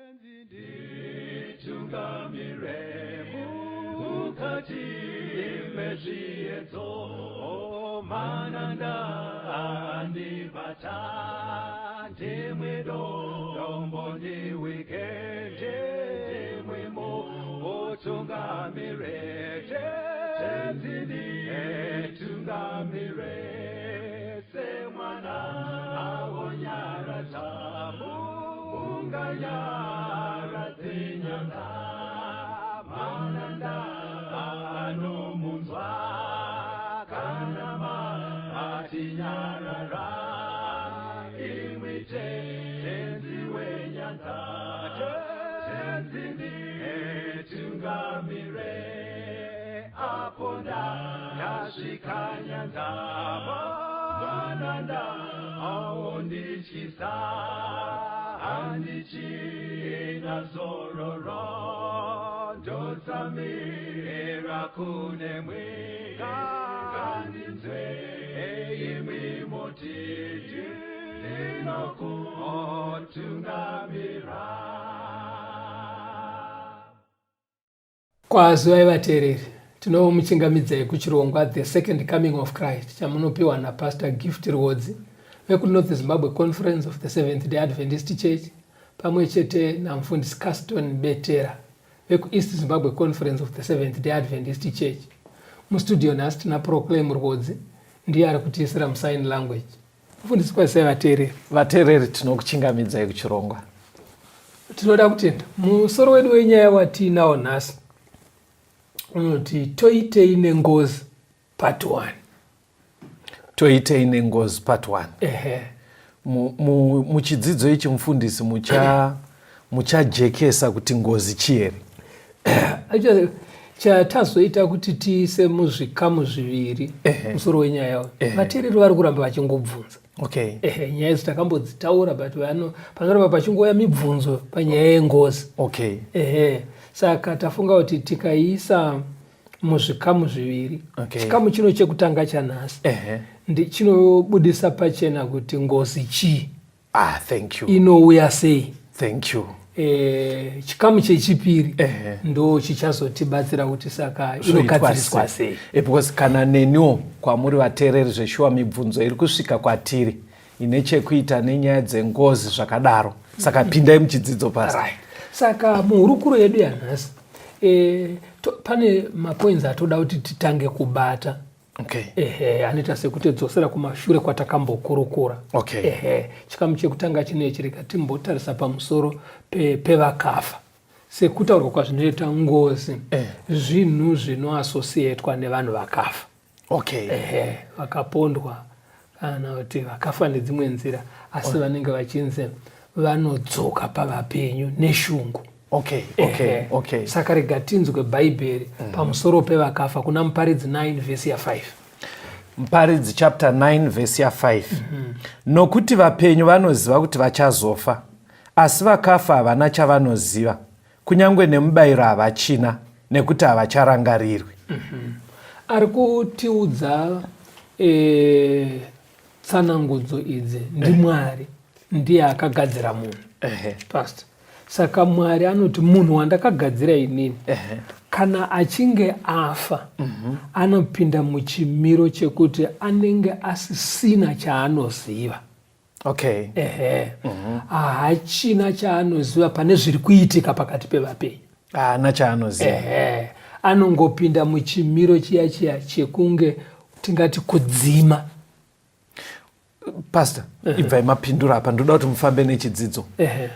Nditungamire mukati mezviedzo, mananda andibata, ndimwe dombo ndiwike, ndimwe mutungamire, Tenzi nditungamire, semwana awonyaradza munganyaradze nyanga, mananda anomunzwa kana matinyarara, imwi Tenzi wenyanza, Tenzi nditungamire, apo ndasvika nyanza, mananda aondityisa, handichina zororo, ndotsamira kunemwi, ngandinzwe imwi moti ndinokutungamira. Kwazivai vateereri, tinomuchingamidzai kuchirongwa The Second Coming of Christ chamunopiwa naPastor Gift Rwodzi vekuNorth Zimbabwe Conference of the Seventh Day Adventist Church pamwe chete naMufundisi Caston Betera vekuEast Zimbabwe Conference of the Seventh Day Adventist Church. Mustudio nhasi tina Proclaim Rwodzi, ndiye ari kutiisira musign language. Mufundisi, kwazisai vateereri. Vateereri, tinokuchingamidzai kuchirongwa. Tinoda kutenda. Musoro wedu wenyaya watiinawo nhasi unoti toitei nengozi part 1. Toitei nengozi part 1. Ehe. Muchidzidzo ichi mufundisi muchajekesa kuti ngozi chii here? Actually, chatazoita kuti tiise muzvikamu zviviri musoro wenyaya uyu, vateereri vari kuramba vachingobvunza. Okay. Ehe, nyaya idzi takambodzitaura, but panoramba pachingouya mibvunzo panyaya yengozi. Okay. Ehe, saka tafunga kuti tikaiisa muzvikamu zviviri. Okay. Chikamu chino chekutanga chanhasi chinobudisa pachena kuti ngozi chii. Ah, thank you. Inouya sei. Thank you. Chikamu chechipiri ndo chichazotibatsira kuti saka inogadziriswa sei. Because kana neniwo kwamuri vateereri, zveshuwa mibvunzo iri kusvika kwatiri ine chekuita nenyaya dzengozi zvakadaro, saka pindai muchidzidzo, Pastor. Right. Saka muhurukuro yedu yanhasi pane mapoints atoda kuti titange kubata. Okay. Ehe, anoita sekutidzosera kumashure kwatakambokurukura. Okay. Ehe, chikamu chekutanga chinechi, rega timbotarisa pamusoro pevakafa. Sekutaurwa kwazvinoita ngozi, zvinhu zvinoasosietwa nevanhu vakafa. Okay. Ehe, vakapondwa kana kuti vakafa nedzimwe nzira, asi vanenge vachinzi vanodzoka pavapenyu neshungu. Okay. Ehe. Okay. Saka rega tinzwe Bhaibheri pamusoro pevakafa kuna Muparidzi 9 vhesi ya5. Muparidzi chapter 9 vhesi ya5: "Nokuti vapenyu vanoziva kuti vachazofa, asi vakafa havana chavanoziva, kunyange nemubayiro havachina, nekuti havacharangarirwi." Ari kutiudza tsanangudzo idzi ndiMwari, ndiye akagadzira munhu. Pastor, saka Mwari anoti munhu wandakagadzira inini, kana achinge afa, anopinda muchimiro chekuti anenge asisina chaanoziva. Okay. Ehe, haachina chaanoziva pane zviri kuitika pakati pevapenyu. Haana chaanoziva. Ehe, anongopinda muchimiro chiya chiya chekunge tingati kudzima. Pastor, ibvai mapindura apa, ndoda kuti mufambe nechidzidzo. Ehe.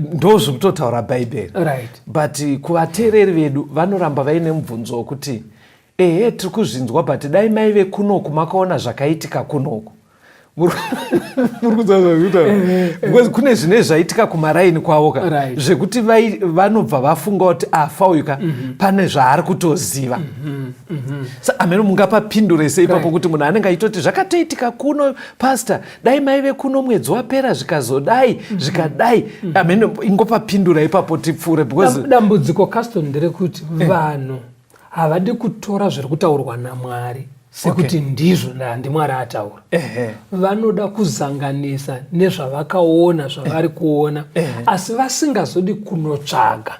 Ndo zviri kutotaura Bhaibheri, but kuvateereri vedu vanoramba vaine mubvunzo wokuti ehe, tiri kuzvinzwa, but dai maive kunoku makaona zvakaitika kunoku. Muri kunzwa zvazvitaura? Because kune zvine zvaitika kumaraini kwavo ka, zvekuti vanobva vafunga kuti afa uyu ka, pane zvaari kutoziva. Sa amene mungapapindure sei ipapo, kuti munhu anenge achitoti zvakatoitika kuno, Pastor, dai maive kuno mwedzi wapera zvikazodai, zvikadai? Amene ingopapindura ipapo tipfuure, because Dambudziko, Caston, nderekuti vanhu havadi kutora zviri kutaurwa naMwari. Sekuti ndizvo ndimwari ataura. Vanoda kuzanganisa nezvavakaona, zvavari kuona, asi vasingazodi kunotsvaga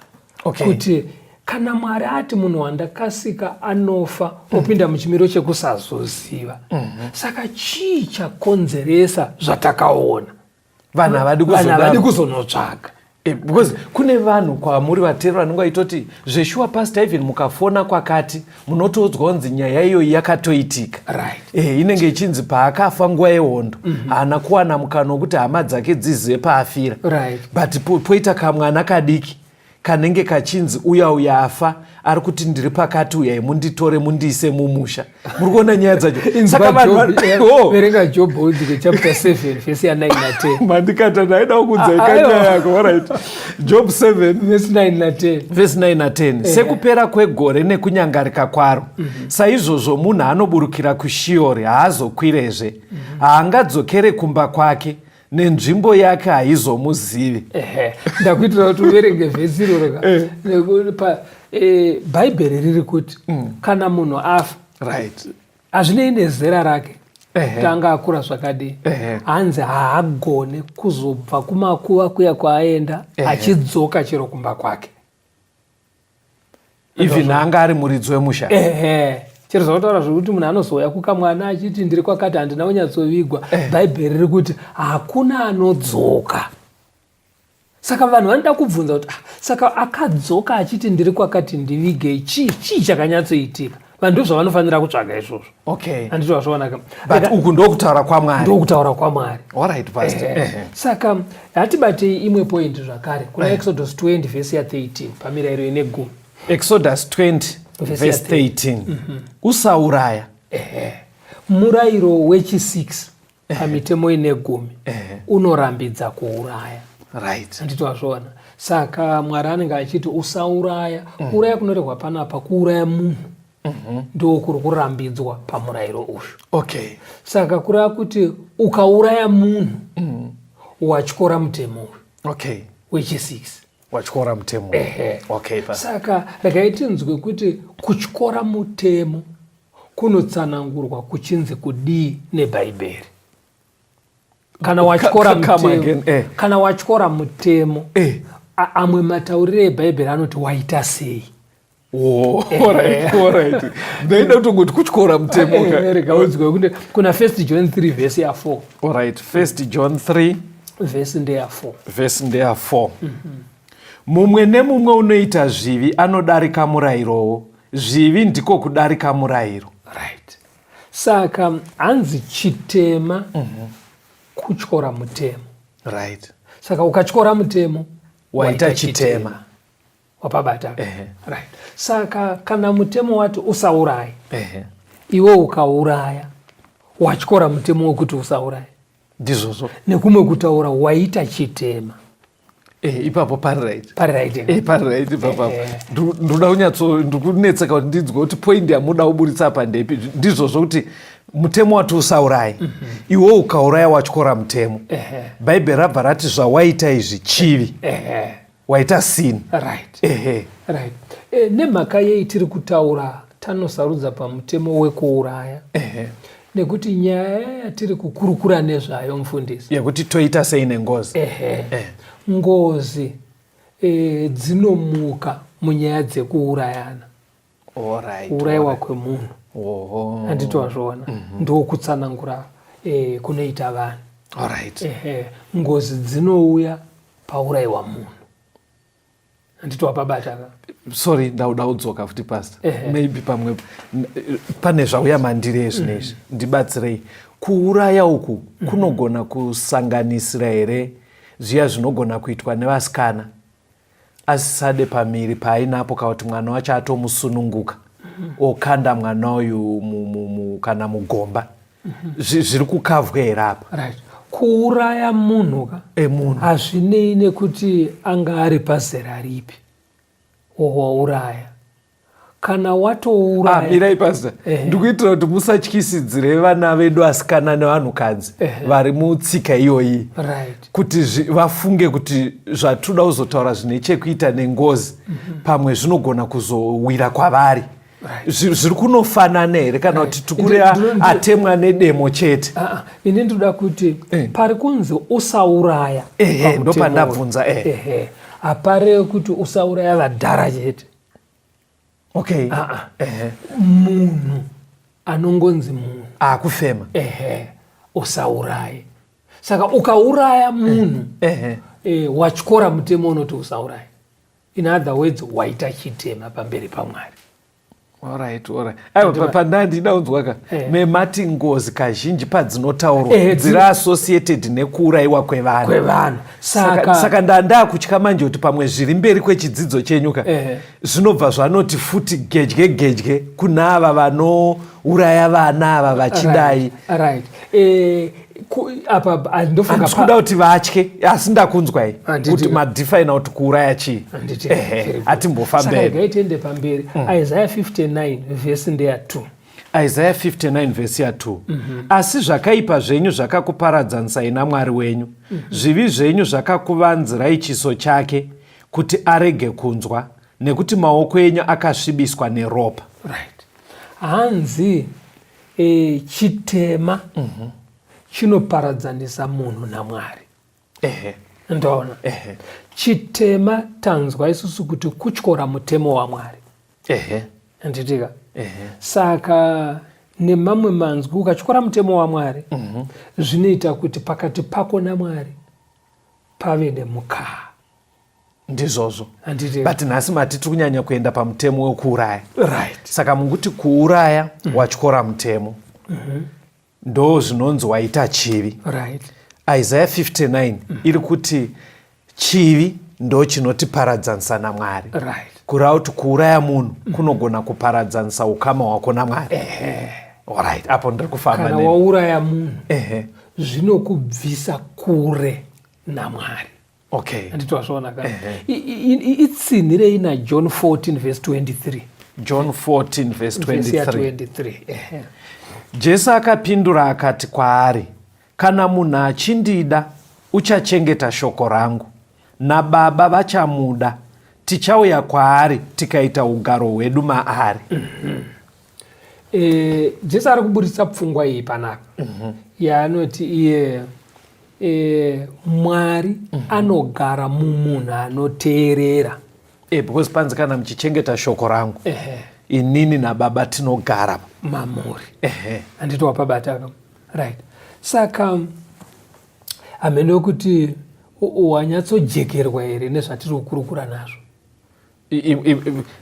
kuti kana Mwari ati munhu wandakasika anofa, opinda muchimiro chekusazoziva, saka chii chakonzeresa zvatakaona? Vanhu havadi Vanhu havadi kuzonotsvaga. Because kune vanhu kwamuri vateereri vanenge vaitoti zveshuwa, Pastor, even mukafona kwakati munotoudzwa kunzi nyaya iyoyi yakatoitika. Inenge ichinzi paakafa nguva yehondo haana kuwana mukana wekuti hama dzake dzizive paafira. But poita kamwana kadiki kanenge kachinzi uya uya afa ari kuti ndiri pakati, uyai munditore mundiise mumusha. Muri kuona nyaya dzacho? Saka vanhu Oh. Verenga Job udzike chapter 7 vhesi ya 9 na 10. Mandikata, ndaida kukudzai kanyaya yako. Alright, Job 7 vhesi 9 na 10. Vhesi 9 na 10. Sekupera kwegore nekunyangarika kwaro, saizvozvo munhu anoburukira kuShiori, haazokwirezve, haangadzokere kumba kwake, nenzvimbo yake haizomuzivi. Ehe, ndakuitira kuti uverenge vhesi iroro ka. Bhaibheri riri kuti kana munhu afa, hazvinei nezera rake, tanga akura zvakadii, hanzi haagone kuzobva kumakuva kuya kwaaenda achidzoka chero kumba kwake. Even anga ari muridzi wemusha? Ehe, chero zvakutaura zvekuti munhu anozouya kukamwana achiti ndiri kwakati, handina kunyatsovigwa, Bhaibheri riri kuti hakuna anodzoka. Saka vanhu vanoda kubvunza kuti, "Ah, saka akadzoka achiti ndiri kwakati, ndivigei, chii chakanyatsoitika?" Vanhu ndo zvavanofanira kutsvaga izvozvo. Handiti wazvionaka? But uku ndokutaura kwaMwari. Ndokutaura kwaMwari. Alright, Pastor. Saka hatibatei imwe point zvakare kuna Exodus 20 vhesi ya13, pamirayiro ine 10. Exodus 20 vhesi verse 13, usauraya. Ehe, murayiro wechi6 pamitemo ine 10 unorambidza kuuraya. Handiti wazviona? Saka Mwari anenge achiti usauraya. Kuuraya kunorehwa panapa kuuraya munhu, ndo kuri kurambidzwa pamurayiro uyu. Saka kureva kuti ukauraya munhu, watyora mutemo uyu wechi6. Watyora mutemo. Ehe. Okay, Pastor. Saka regai tinzwe kuti kutyora mutemo kunotsanangurwa kuchinzi kudii neBhaibheri. Kana watyora Come mutemo, again, eh. kana watyora mutemo, amwe matauriro ebhaibheri anoti waita sei? Oh, alright. Ndaida kutongoti kutyora mutemo ka. Rega udzwe kuna First John 3 vhesi ya4. Alright, First John 3 vhesi ndeya4. Vhesi ndeya 4. Mumwe nemumwe unoita zvivi anodarika murayirowo, zvivi ndiko kudarika murayiro. Right, saka hanzi chitema kutyora mutemo. Saka ukatyora mutemo, waita chitema. Wapabata? Right, saka kana mutemo wati usaurayi, iwe ukauraya, watyora mutemo wekuti usaurayi. Ndizvozvo. Nekumwe kutaura, waita chitema. Ipapo pari right. Pari right. Pari right ipapo. Ndoda kunyatso, ndikunetseka kuti ndinzwe kuti point yamuda kuburitsa apa ndepi. Ndizvozvo kuti mutemo wati usaurayi, iwe ukauraya watyora mutemo. Bhaibheri rabva rati zvawaita izvi chivi, waita sin. Right, nemhaka yei tiri kutaura tanosarudza pamutemo wekuuraya? Nekuti nyaya yatiri kukurukura nezvayo, mufundisi, yekuti toita sei nengozi. Ehe. Ngozi dzinomuka munyaya dzekuurayana, kuurayiwa kwemunhu. Handiti wazviona? Ndokutsanangura kunoita vanhu. Ehe, ngozi dzinouya paurayiwa munhu. Handiti wapabata ka? Sorry, ndauda kudzoka futi, Pastor. Maybe pamwe pane zvauya mandiri ezvinezvi. Ndibatsirei, kuuraya uku kunogona kusanganisira here zviya zvinogona kuitwa nevasikana asisade pamiri paainapo, kana kuti mwana wacho atomusununguka, okanda mwana uyu kana mugomba? Zviri kukavhwa here apa? Right, kuuraya munhu ka, Emunhu. hazvinei nekuti anga ari pazera ripi wauraya. Kana watouraya, Ah, mirai, Pastor. Ndikuitira kuti musatyisidzire vana vedu asikana nevanhukadzi vari mutsika iyoyi, kuti vafunge kuti zvatoda kuzotaura zvine chekuita nengozi, pamwe zvinogona kuzowira kwavari. Zviri kunofanana here kana kuti tikuri atemwa nedemo chete? Ah, ah, ini ndinoda kuti eh. pari kunzi usauraya. Ehe, ndopandabvunza eh. Hapareve kuti usauraya vadhara chete. Okay. Ah, munhu anongonzi munhu akufema. Ehe, usauraye. Saka ukauraya munhu eh, watyora mutemo unoti usauraye. In other words, waita chitema pamberi paMwari. Alright, alright. Aiwa, pandandida kunzwa ka eh. Memati ngozi kazhinji padzinotaurwa eh, dziri associated nekuurayiwa kwevanhu kwevanhu. Saka, saka ndandakutya manje kuti pamwe zviri mberi kwechidzidzo chenyu ka eh. Zvinobva zvanoti futi gedye gedye kuna ava vanouraya vana ava vachidai. Right, right. Eh, apa handifunga kuda kuti vatye asi ndakunzwai kuti madefina kuti kuuraya chii. Hatimbofambei tiende pamberi. Isaiah 59 vhesi ndeya 2. Isaiah 59 vhesi ya 2. Asi zvakaipa zvenyu zvakakuparadzanisai naMwari wenyu. Zvivi zvenyu zvakakuvanzirai chiso chake kuti arege kunzwa, nekuti maoko enyu akasvibiswa neropa. Right. Hanzi chitema chinoparadzanisa munhu naMwari. Ndoona chitema tanzwa isusu kuti kutyora mutemo waMwari. Handitika? Saka nemamwe manzwi ukatyora mutemo waMwari zvinoita kuti pakati pako naMwari pave nemukaha. Ndizvozvo. But nhasi mati tiri kunyanya kuenda pamutemo wekuuraya. Right. Saka munguti kuuraya watyora mutemo. Ndo zvinonzi waita chivi. Right. Isaiah 59 iri kuti chivi ndo chinotiparadzanisa naMwari. Right. Kureva kuti kuuraya munhu kunogona kuparadzanisa ukama hwako naMwari. Alright, apo ndiri kufamba. Kana wauraya munhu zvinokubvisa kure naMwari. Okay. Handiti wazviona ka? Itsinhirei naJohn 14 verse 23. John 14 verse 23. 23. Jesu akapindura akati kwaari, kana munhu achindida, uchachengeta shoko rangu, naBaba vachamuda, tichauya kwaari tikaita ugaro hwedu maari. Jesu ari kuburitsa pfungwa iyi panapa yaanoti iye Mwari anogara mumunhu anoteerera. Because panzi kana muchichengeta shoko rangu inini naBaba tinogara mamuri. Handiti wapabata? Right. Saka hamene wekuti wanyatsojekerwa here nezvatiri kukurukura nazvo?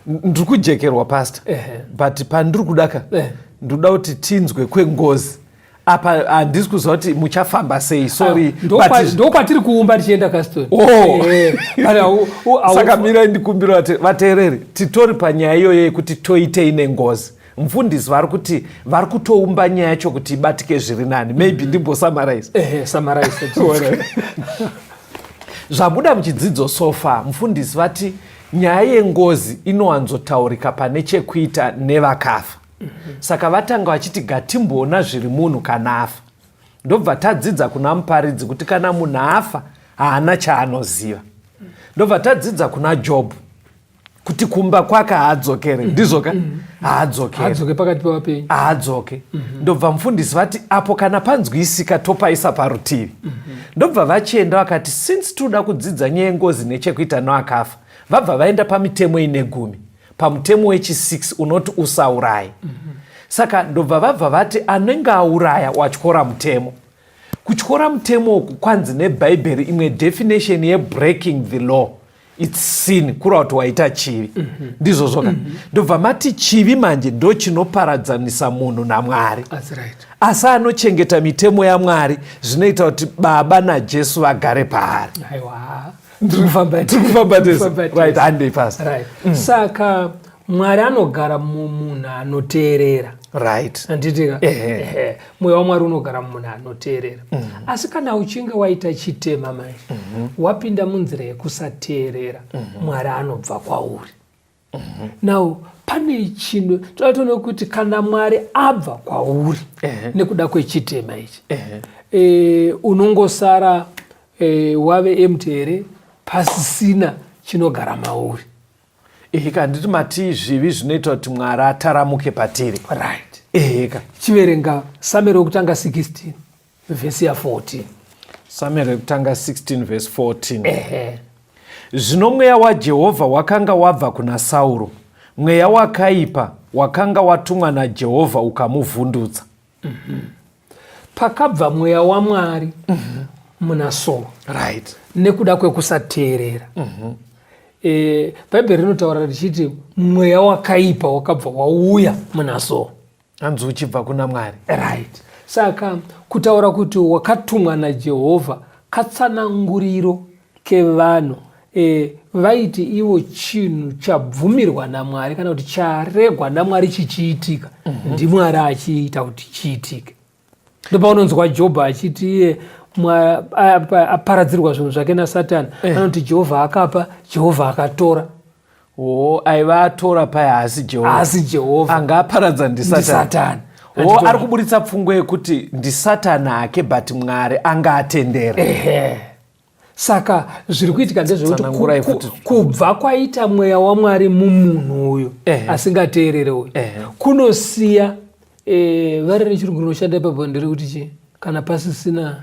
Ndiri kujekerwa, pastor, but pandiri kudaka ndinoda kuti tinzwe kwengozi apa. Handisi kuziva kuti muchafamba sei, sorry. Ndokwatiri kuumba tichienda, Caston. Oh. Saka mirai ndikumbira vateereri, titori panyaya iyoyo yekuti toitei nengozi. Mufundisi vari kuti vari kutoumba nyaya yacho kuti ibatike zviri nani. Maybe ndimbosummarize. Summarize. Zvabuda muchidzidzo so far, mufundisi vati nyaya yengozi inowanzotaurika pane chekuita nevakafa. Saka vatanga vachiti gatimboona zviri munhu kana afa. Ndobva tadzidza kuna Muparidzi kuti kana munhu afa haana chaanoziva. Ndobva tadzidza kuna Jobhu kuti kumba kwake haadzokere. Ndizvoka? Haadzokere. Haadzoke pakati pevapenyu. Haadzoke. Ndobva mufundisi vati apo kana panzwisika topaisa parutivi. Ndobva vachienda vakati since toda kudzidza nyaya yengozi nechekuita noakafa, vabva vaenda pamitemo ine 10, pamutemo wechi6 unoti usaurayi. Saka ndobva vabva vati anenge auraya watyora mutemo. Kutyora mutemo uku kwanzi neBhaibheri imwe definition yebreaking the law, it's sin, kureva kuti waita chivi. Ndizvo zvoka? Ndobva mati chivi manje ndo chinoparadzanisa munhu naMwari. That's right. Asi anochengeta mitemo yaMwari zvinoita kuti Baba naJesu vagare paari. Aiwa, ndiri kufamba. Tiri kufamba tese. Right, handei pasi. Right. Saka Mwari anogara mumunhu anoteerera. Handitika? Ehe. Mweya waMwari unogara mumunhu anoteerera. Asi kana uchinge waita chitema manje, wapinda munzira yekusateerera, Mwari anobva kwauri. Now pane chinhu toda toona kuti kana Mwari abva kwauri nekuda kwechitema ichi, unongosara wave empty here, pasisina chinogara mauri? Eheka, handiti mati zvivi zvinoita kuti Mwari ataramuke patiri? Right. Eheka. Chiverenga Samueri wekutanga 16 vhesi ya 14. Samueri wekutanga 16 vhesi 14. Ehe. Zvino mweya waJehovha wakanga wabva kuna Sauro, mweya wakaipa wakanga watumwa naJehovha ukamuvhundutsa. Pakabva mweya waMwari muna Sauro Right. nekuda kwekusateerera. Bhaibheri rinotaura richiti mweya wakaipa wakabva wauya muna Sauro. Hanzi uchibva kuna Mwari. Right. Saka kutaura kuti wakatumwa naJehovha katsananguriro kevanhu. Vaiti ivo chinhu chabvumirwa naMwari kana kuti charegwa naMwari chichiitika, ndiMwari achiita kuti chiitike. Ndopaunonzwa Jobho achiti iye aparadzirwa zvinhu zvake naSatani, anoti Jehovha akapa, Jehovha akatora. O, aiva atora paya haasi Jehovha. Haasi Jehovha. Anga aparadza ndiSatani. NdiSatani. O, ari kuburitsa pfungwa yekuti ndiSatani hake, but Mwari anga atendera. Ehe. Saka zviri kuitika ndezvekuti Tsanangurai futi. kubva kwaita mweya waMwari mumunhu uyu asingateerere uyu, kunosiya vari rechirungu rinoshanda ipapo ndiri kuti chii? Kana pasisina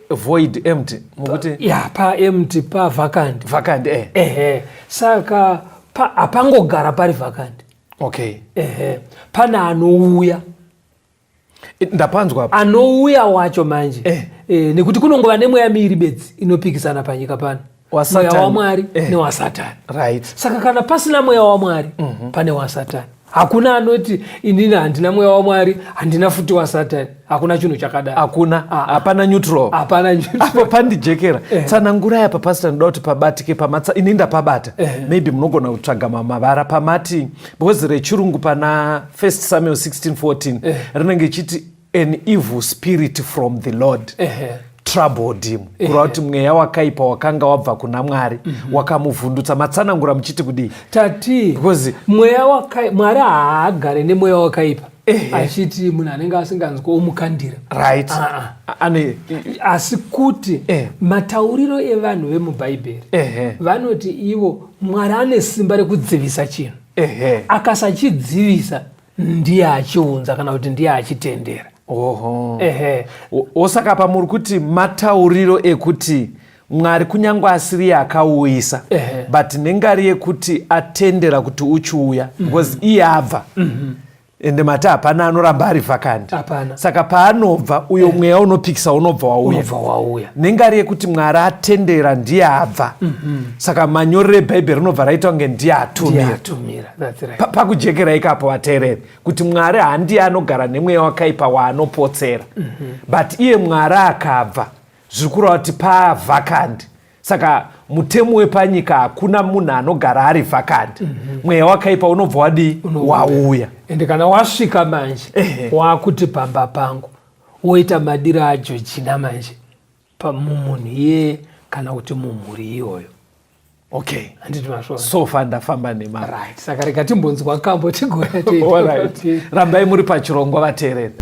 Void, empty, mukuti ya, pa empty, pa vacant. Vacant, Ehe. Saka hapangogara pari vacant. Ehe. Pane anouya. Ndapanzwa apa. Anouya wacho manje. Nekuti kunongova nemweya miiri bedzi inopikisana panyika pano. WaSatani. Mweya waMwari newaSatani. Saka kana pasina mweya waMwari, pane waSatani. Hakuna anoti inini handina mweya waMwari, handina futi waSatani. Hakuna chinhu chakadaro. Hakuna. Hapana neutral. Hapana neutral. Apo pandijekera. Tsanangurai apa, Pastor, ndoda kuti pabatike pamatsa. Ini ndapabata. Maybe munogona kutsvaga mavara pamati, because rechirungu pana 1 Samuel 16:14 rinenge ichiti an evil spirit from the Lord troubled him. Kureva kuti mweya wakaipa wakanga wabva kuna Mwari wakamuvhundutsa. Matsanangura muchiti kudii? Tati Because mweya Mwari haagare nemweya wakaipa achiti munhu anenge asinganzwi omukandira. Right. Ane Asi kuti matauriro evanhu vemuBhaibheri vanoti ivo Mwari ane simba rekudzivisa chinhu. Akasachidzivisa ndiye achiunza kana kuti ndiye achitendera. Osaka pa muri kuti matauriro ekuti Mwari kunyange asiri akauisa, but nengari yekuti atendera kuti uchiuya, because iye abva. Ende mati hapana anoramba ari vacant. Hapana. Saka paanobva uyo mweya unopikisa unobva wauya. Unobva wauya. Nengari yekuti Mwari atendera ndiye abva. Saka manyorero eBhaibheri rinobva raita kunge ndiye atumira. Ndiye atumira. That's right. Pakujekera ikapo vateereri kuti Mwari handiye anogara nemweya wakaipa waanopotsera. But iye Mwari akabva zviri kureva kuti pavacant. Saka mutemo wepanyika hakuna munhu anogara ari vacant. Mweya wakaipa unobva wadii? Wauya. Ende kana wasvika manje, wakuti pamba pangu, woita madiro aJojina manje mumunhu iyeye kana kuti mumhuri iyoyo. Okay. Handiti mazvona? So far ndafamba nema. Right. Saka rega timbonzwa kambo tigouya All right. Rambai muri pachirongwa vateereri.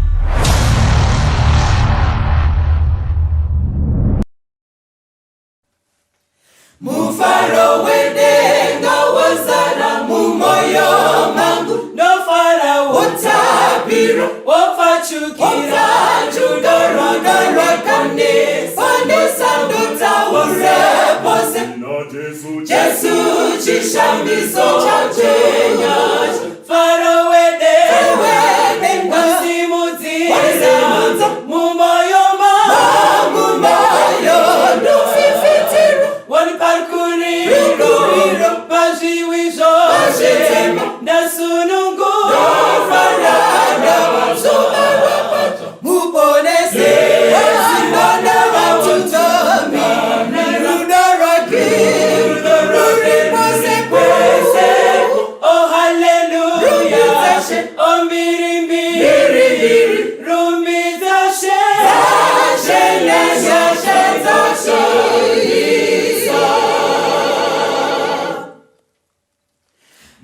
Mufaro wedenga wazara mumoyo mangu, ndofara wotapira wopfachukira rudo rudo rwakandiponesa ndutaure pose. Jesu chishamiso chachenyasha. Faro wedenga wasimudzira mumoyo mangu, moyo ndofifitira wanipakuriro pazviwi zvose ndasunungurwa muponese simona vautomi rudo rwake ruri pose pose. Oh hallelujah, oh mbiri mbiri, rumbidza She, She, She, She, She.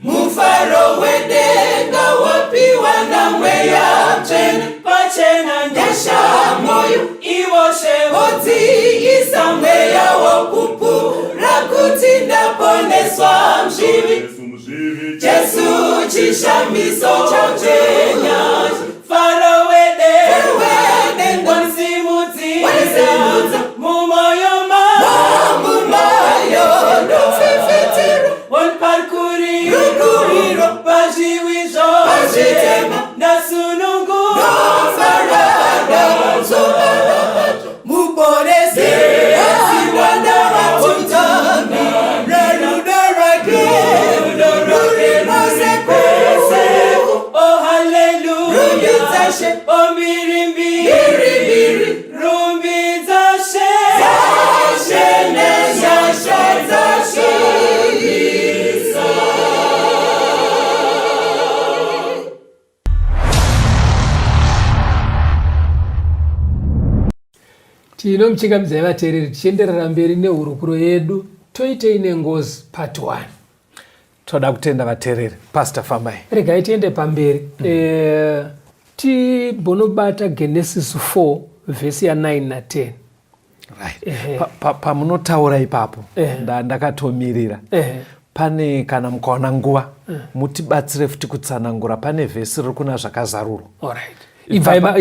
Mufaro wedenga wapiwa na mweya mutsvene, pachena nyasha moyo ivoshe vodziisa mweya wokupura kuti ndaponeswa muzvivi. Jesu chishamiso chenyasha Faro wedenga wanisimudzira mumoyo mangu wonipakuriro pazviwi zvose ndasununguka muponesi wandavatunzami rerudo rwake ruri oh haleluya oh mbiri rumbidza she zashe nenyasha dzashe Tinomuchingamidzai vateereri tichienderera mberi nehurukuro yedu Toitei Nengozi Part 1. Toda kutenda vateereri. Pastor fambai. Regai tiende pamberi. Timbonobata Genesis 4 vhesi ya 9 na 10. Right. Pamunotaura ipapo ndakatomirira. Pane kana mukawana nguva mutibatsire futi kutsanangura pane vhesi riri kuna Zvakazarurwa. All right. Ibva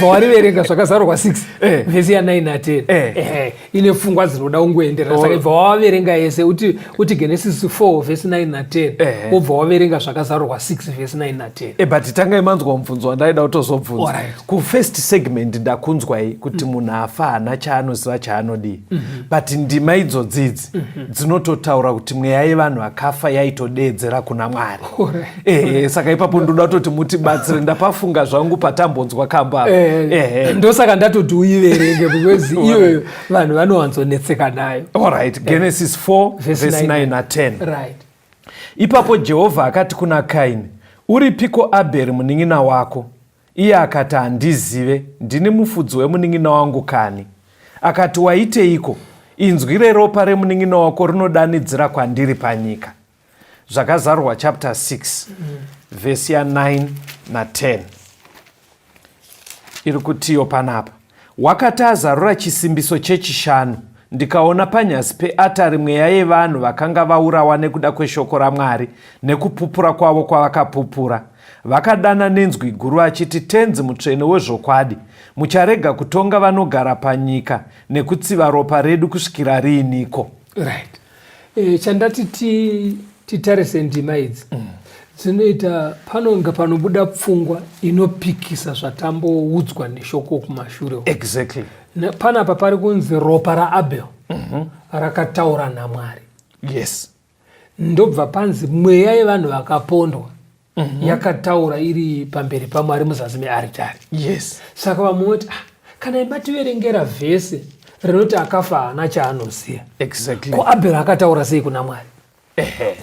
wariverenga Zvakazarurwa 6 vhesi ya 9 na 10. Ine pfungwa dzinoda kungoenderana. Saka ibva waverenga yese uti uti Genesis 4 vhesi 9 na 10 wobva waverenga Zvakazarurwa 6 vhesi 9 na 10. But tangai manzwa mubvunzo wandaida kutozobvunza. Kufirst segment ndakunzwai kuti munhu afa haana chaanoziva chaanodii. But ndima idzodzi idzi dzinototaura kuti mweya yevanhu vakafa yaitodeedzera kuna Mwari. Saka ipapo ndoda kutoti mutibatsire, ndapafunga zvangu patambonzwa kamba apa. Ndosaka ndatoti uiverenge because iyoyo vanhu vanowanzonetseka nayo. Alright, Genesis 4 verse 9 na 10. Right. Ipapo Jehovha akati kuna Kaini, uripiko Abheri munin'ina wako? Iye akati, handizive, ndini mufudzi wemunin'ina wangu kani? Akati, waiteiko? Inzwi reropa remunin'ina wako rinodanidzira kwandiri panyika. Zvakazarurwa chapter 6 vhesi ya 9 na 10 iri kutiyo panapa. Wakati azarura chisimbiso chechishanu, ndikaona panyasi peatari mweya yevanhu vakanga vaurawa nekuda kweshoko raMwari nekupupura kwavo kwavakapupura. Vakadana nenzwi guru vachiti, Tenzi mutsvene wezvokwadi, mucharega kutonga vanogara panyika nekutsiva ropa redu kusvikira riiniko? Right. Chandati titarise ndima idzi dzinoita panonga panobuda pfungwa inopikisa zvatamboudzwa neshoko kumashure. Exactly. Panapa pari kunzi ropa raAbel rakataura naMwari. Yes. Ndobva panzi mweya yevanhu vakapondwa yakataura iri pamberi paMwari muzasi mearitari. Yes. Saka vamwe voti, kana imativerengera vhesi rinoti akafa haana chaanoziva. Exactly. Ko Abel akataura sei kuna Mwari?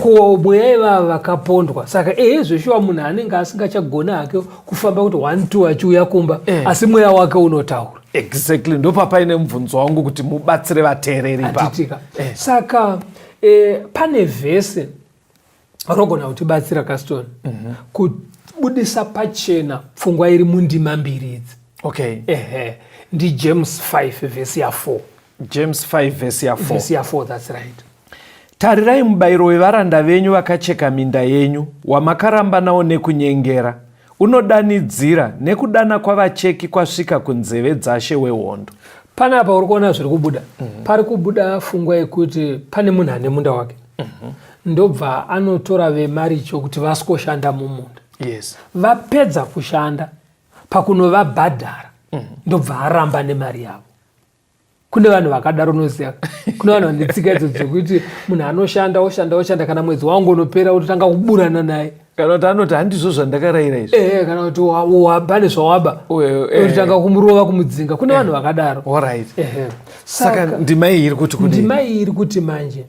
Ko mweya ivava vakapondwa. Saka ehe zveshuwa munhu anenge asingachagona hake kufamba kuti 1 2 achiuya kumba, asi mweya wake unotaura. Exactly. Ndopapaine mubvunzo wangu kuti mubatsire vateereri ipapo. Handitika. Saka pane vhesi rogona kutibatsira Caston kubudisa pachena pfungwa iri mundima mbiri idzi. Okay. Ndi James 5 vhesi ya 4. James 5 vhesi ya 4. Vhesi ya 4, that's right. Tarirai mubayiro wevaranda venyu vakacheka minda yenyu, wamakaramba nawo nekunyengera, unodanidzira nekudana kwavacheki kwasvika kunzeve dzashe wehondo. Panapa uri kuona zviri kubuda. Pari kubuda pfungwa yekuti pane munhu ane munda wake. Ndobva anotora vemaricho kuti vasikoshanda mumunda. Yes. Vapedza kushanda pakunovabhadhara ndobva aramba nemari yavo. Kune vanhu vakadaro, unoziva kune vanhu vane tsika idzo dzekuti munhu anoshanda oshanda oshanda, kana mwedzi wangu unopera ototanga kuburana naye. Kana kuti anoti handizvo zvandakarayira izvi. Kana kuti pane zvawaba, ototanga kumurova, kumudzinga. Kune vanhu vakadaro. Alright. Saka ndima iyi iri kuti kudii? Ndima iyi iri kuti manje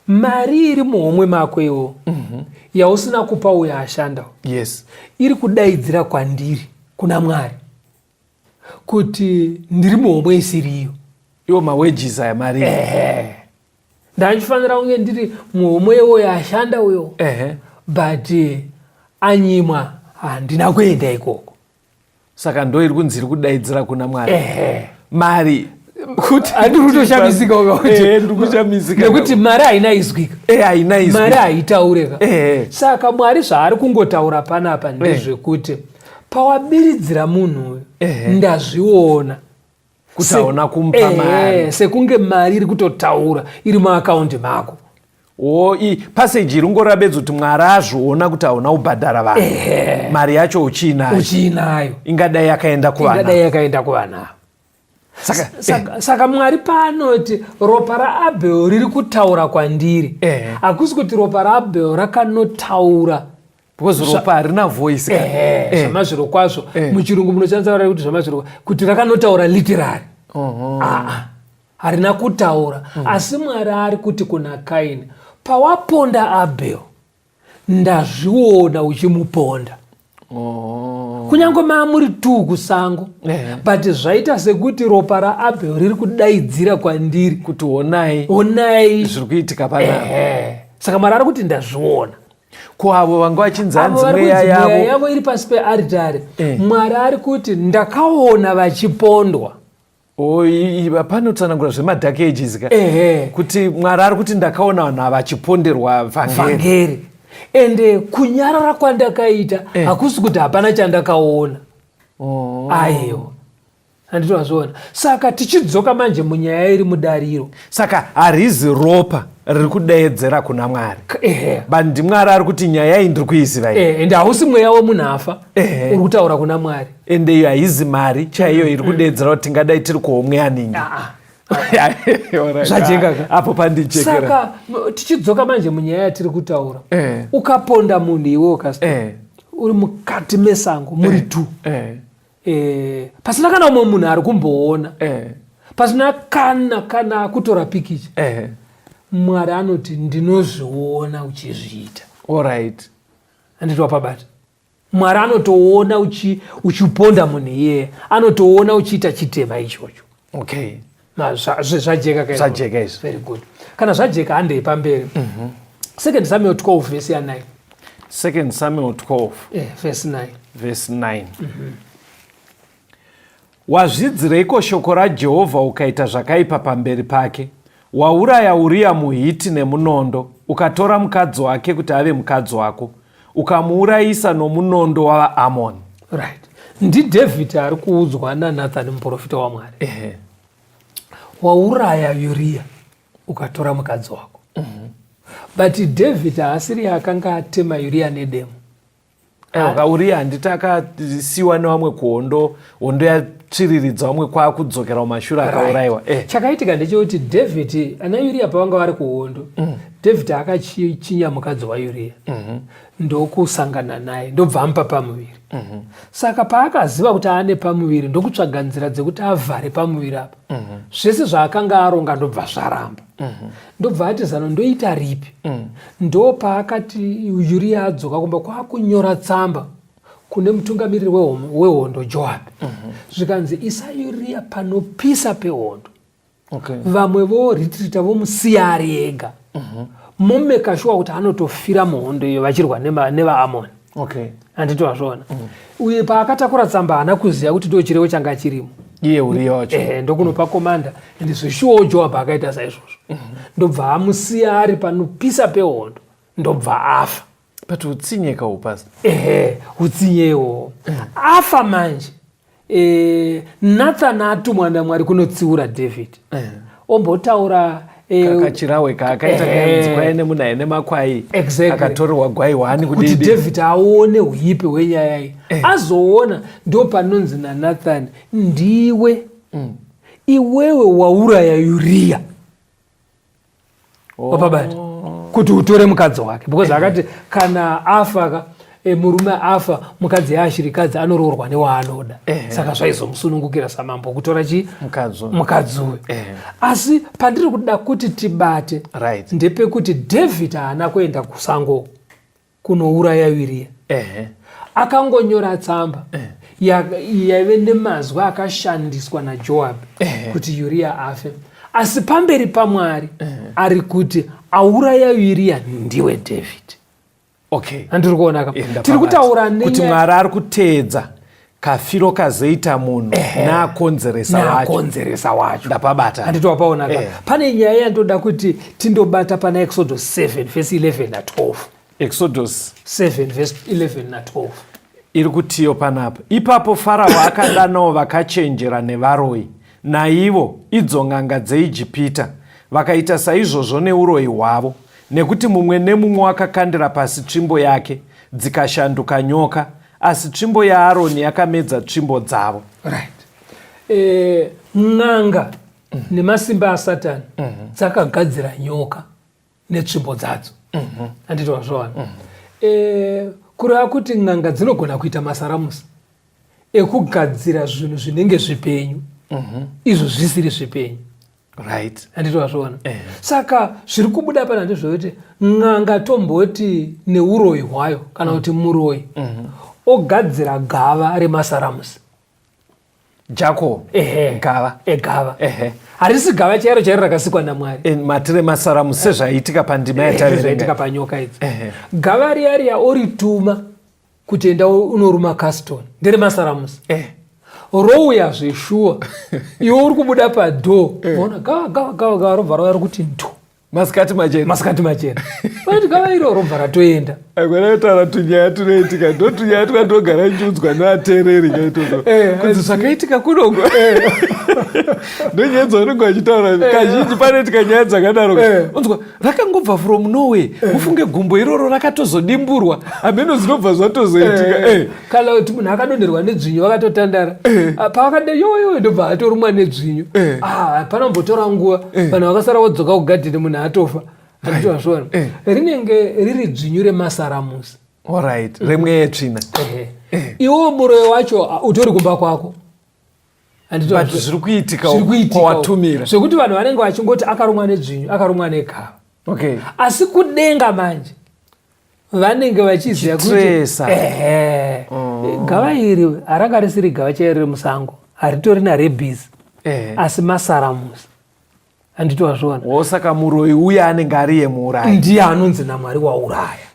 mari iri muhomwe mako iwo yausina kupa uyo ashanda, Yes. iri kudaidzira kwandiri kuna Mwari kuti ndiri muhomwe isiriyo. Iwo mawages aya mari. Ndandifanira kunge ndiri muhomwe iwoyo ashanda uyo. But anyimwa, handina kuenda ikoko. Saka ndo iri kunzi iri kudaidzira kuna Mwari. Mari. Handiri kutoshamisika eh, ndikushamisika nekuti mari haina izwika eh, haina izwi mari haitaureka eh. Saka Mwari zvaari kungotaura panapa ndezvekuti pawabiridzira munhu uyu, ndazviona kuti hauna kumupa mari. Sekunge mari iri kutotaura iri muakaundi mako. O, passage iri ngoreva bedzi kuti Mwari azviona kuti hauna kubhadhara vanhu, mari yacho uchiinayo. Uchiinayo. Ingadai yakaenda kuvana. Ingadai yakaenda kuvana. Saka, Saka Mwari paanoti ropa raAbhel riri kutaura kwandiri, hakusi kuti ropa raAbhel rakanotaura. Because ropa harina voice. Zvamazviro kwazvo, muchirungu munoshandisa kuti zvamazviro kuti rakanotaura literary. Aa, harina kutaura. Asi Mwari ari kuti kuna Kaini, pawaponda Abel, ndazviona uchimuponda. Kunyange maamuri tu kusango, but zvaita sekuti ropa raAbel riri kudaidzira kwandiri kuti honai, honai zviri kuitika panapa. Saka Mwari ari kuti ndazviona. Ko avo vanga vachinzi Avo hanzi vari mweya kunzi mweya yavo yavo iri pasi pearitari, Mwari ari kuti ndakaona vachipondwa. Panotsanangura zvemadark ages ka, kuti Mwari ari kuti ndakaona vanhu ava vachiponderwa vhangeri. Vhangeri. Ende kunyarara kwandakaita hakusi kuti hapana chandakaona. Aiwa, handiti wazviona? Saka tichidzoka manje munyaya iri mudariro. Saka harizi ropa riri kudeedzera kuna Mwari, but ndiMwari ari kuti nyaya iyi ndiri kuiziva iyi. Ende hausi mweya wemunhu afa uri kutaura kuna Mwari. Ende iyo haizi mari chaiyo iri kudeedzera kuti tingadai tiri kuhomwe yaningi. Zvajeka ka? Apo pandijekera. Saka tichidzoka manje munyaya yatiri kutaura, ukaponda munhu iwe ukasta uri mukati mesango muri two, pasina kana umwe munhu ari kumboona, pasina kana kutora pikicha, Mwari anoti ndinozviona uchizviita. Handiti wapabata? Mwari anotoona uchiponda munhu iyeye, anotoona uchiita chitema ichocho. Zvajeka ka? Zvajeka izvi. Very good. Kana zvajeka, handei pamberi. Second Samuel 12 vhesi ya9. Second Samuel 12. Verse 9. Verse 9. Wazvidzireiko shoko raJehovha ukaita zvakaipa pamberi pake? Wauraya Uriya muHiti nemunondo, ukatora mukadzi wake kuti ave mukadzi wako, ukamuurayisa nomunondo wavaAmoni. Right, ndiDavid ari kuudzwa naNathani muprofita waMwari. Wauraya Uriya ukatora mukadzi wako. But David haasiri akanga atema Uriya nedemo. Uriya handiti akasiyiwa nevamwe kuhondo, hondo yatsviriridza vamwe kwakudzokera kumashure, akaurayiwa. Chakaitika ndechekuti David ana Uriya pavanga vari kuhondo, David akachinya mukadzi waUriya, ndokusangana naye, ndobva amupa pamuviri. Saka paakaziva kuti aane pamuviri, ndokutsvaga nzira dzekuti avhare pamuviri apa. Zvese zvaakanga aronga ndobva zvaramba. Ndobva ati zano ndoita ripi? Ndo paakati Uriya adzoka kumba kwakunyora tsamba kune mutungamiriri wehondo Joab. Zvikanzi isa Uriya panopisa pehondo. Vamwe voretrita vomusiya ari ega. Momeka shuwa kuti anotofira muhondo iyo vachirwa nevaAmoni. Handiti wazviona? Uye paakatakura tsamba haana kuziva kuti ndo chirevo changa chirimo. Iye Uriya wacho. Ndokunopa komanda, ende zveshuwawo Joab akaita saizvozvo. Ndobva amusiya ari panopisa pehondo, ndobva afa. But utsinye kaupasa. Ehe, utsinye ihwohwo. Afa manje, Nathan atumwa naMwari kunotsiura David, ombotaura Kachirawe kaakaita kainzi kwai nemunhu aine makwai akatorerwa gwai hwani. Kuti kudidi. David aone uipi hwenyaya iyi. Azoona, ndo panonzi naNathan, ndiwe iwewe wauraya Uriya. Wapabata kuti utore mukadzi wake, because akati kana afa ka, murume afa, mukadzi yaashirikadzi anoroorwa newaanoda. Saka zvaizomusunungukira samambo kutora chi Mukadzi uyu. Mukadzi uyu. Asi pandiri kuda kuti tibate ndepekuti David haana kuenda kusango kunouraya Uriya. Akangonyora tsamba yaive nemazwi akashandiswa naJoab kuti Uriya afe, asi pamberi paMwari ari kuti auraya Uriya ndiwe David. Handiri kuona ka? Enda Tiri pabata. kutaura kuti nenyaya Mwari ari kuteedza. Kafiro kazoita munhu naakonzeresa wacho. Naakonzeresa wacho. Ndapabata. Handiti wapaona ka? Pane nyaya yandoda kuti tindobata pana Exodus 7 vhesi 11 na 12. Exodus 7 vhesi 11 na 12. Iri kutiyo panapa. Ipapo Farao akadanawo vakachenjera nevaroyi, naivo, idzo n'anga dzeIjipita, vakaita saizvozvo neuroyi hwavo, nekuti mumwe nemumwe wakakandira pasi tsvimbo yake, dzikashanduka nyoka, asi tsvimbo yaAroni yakamedza tsvimbo dzavo. Right. Eh, n'anga nemasimba aSatani dzakagadzira nyoka netsvimbo dzadzo. Handiti wazviona? Eh, kureva kuti n'anga dzinogona kuita masaramusi ekugadzira zvinhu zvinenge zvipenyu izvo zvisiri zvipenyu. Right. Handiti wazviona? Saka zviri kubuda pana ndezvekuti n'anga tomboti neuroyi hwayo kana kuti muroyi ogadzira gava remasaramusi. Jako. Ehe. Gava. Egava. Ehe. Harisi gava chairo chairo rakasikwa naMwari. Mati remasaramusi sezvaiitika pandima yataverenga. Zvaiitika panyoka idzi. Gava riya riya orituma kuti enda unoruma Caston, nderemasaramusi. Rouya zveshuwa. Iwe uri kubuda padhoo. Ona gava gava gava gava robva rauya rokuti ntu. Masikati machena. Masikati machena. Vanoti gava iro robva ratoenda. Aikona kutaura tunyaya tunoitika, ndo tunyaya twandogara ndichiudzwa nevateereri kaitoto. Kunzi zvakaitika kunoko. Ndo nyaya dzavanenge vachitaura. Kazhinji panoitika nyaya dzakadaro. Unzwa rakangobva from nowhere. Mufunge gumbo iroro rakatozodimburwa. Hameno zvinobva zvatozoitika. Kana kuti munhu akadonherwa nedzvinyu vakatotandara. Pavakade yoyo ndobva atorumwa nedzvinyu. Panombotora nguva. Vanhu vakasara vodzoka kugadheni munhu atofa. Handiti wazviona? Rinenge riri dzvinyu remasaramusi. Alright, remweya yetsvina. Iwo muroyi wacho utori kumba kwako. Handiti But wazviona? zviri kuitika Zviri kuitika kwawatumira. Zvekuti vanhu vanenge vachingoti akarumwa nedzvinyu, akarumwa negava. Asi kudenga manje vanenge vachiziva kuti Chitresa. Ehe. Gava iri haranga risiri gava chairo remusango, haritori narebhizi. Asi masaramusi. Handiti wazviona? Wo saka muroyi uya anenge ari yemuurayi. Ndiye anonzi naMwari wauraya.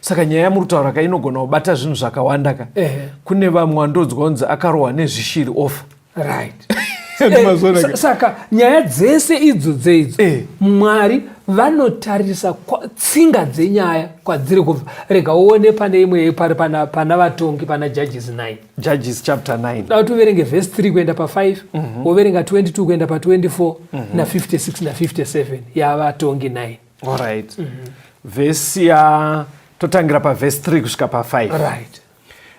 Saka nyaya yamuri kutaura ka inogona kubata zvinhu zvakawanda ka. Kune vamwe vandodzwa kunzi akarohwa nezvishiri ofa. Right. Handiti mazviona ka? Saka nyaya dzese idzo dzeidzo, Mwari vanotarisa tsinga dzenyaya kwadziri kubva. Rega uone pane imwe pari pana vatongi pana Judges 9. Judges chapter 9. Da kuti uverenge verse 3 kuenda pa 5, woverenga 22 kuenda pa 24, na 56 na 57 yavatongi 9. All right. Verse ya totangira pa verse 3 kusvika pa 5. Right.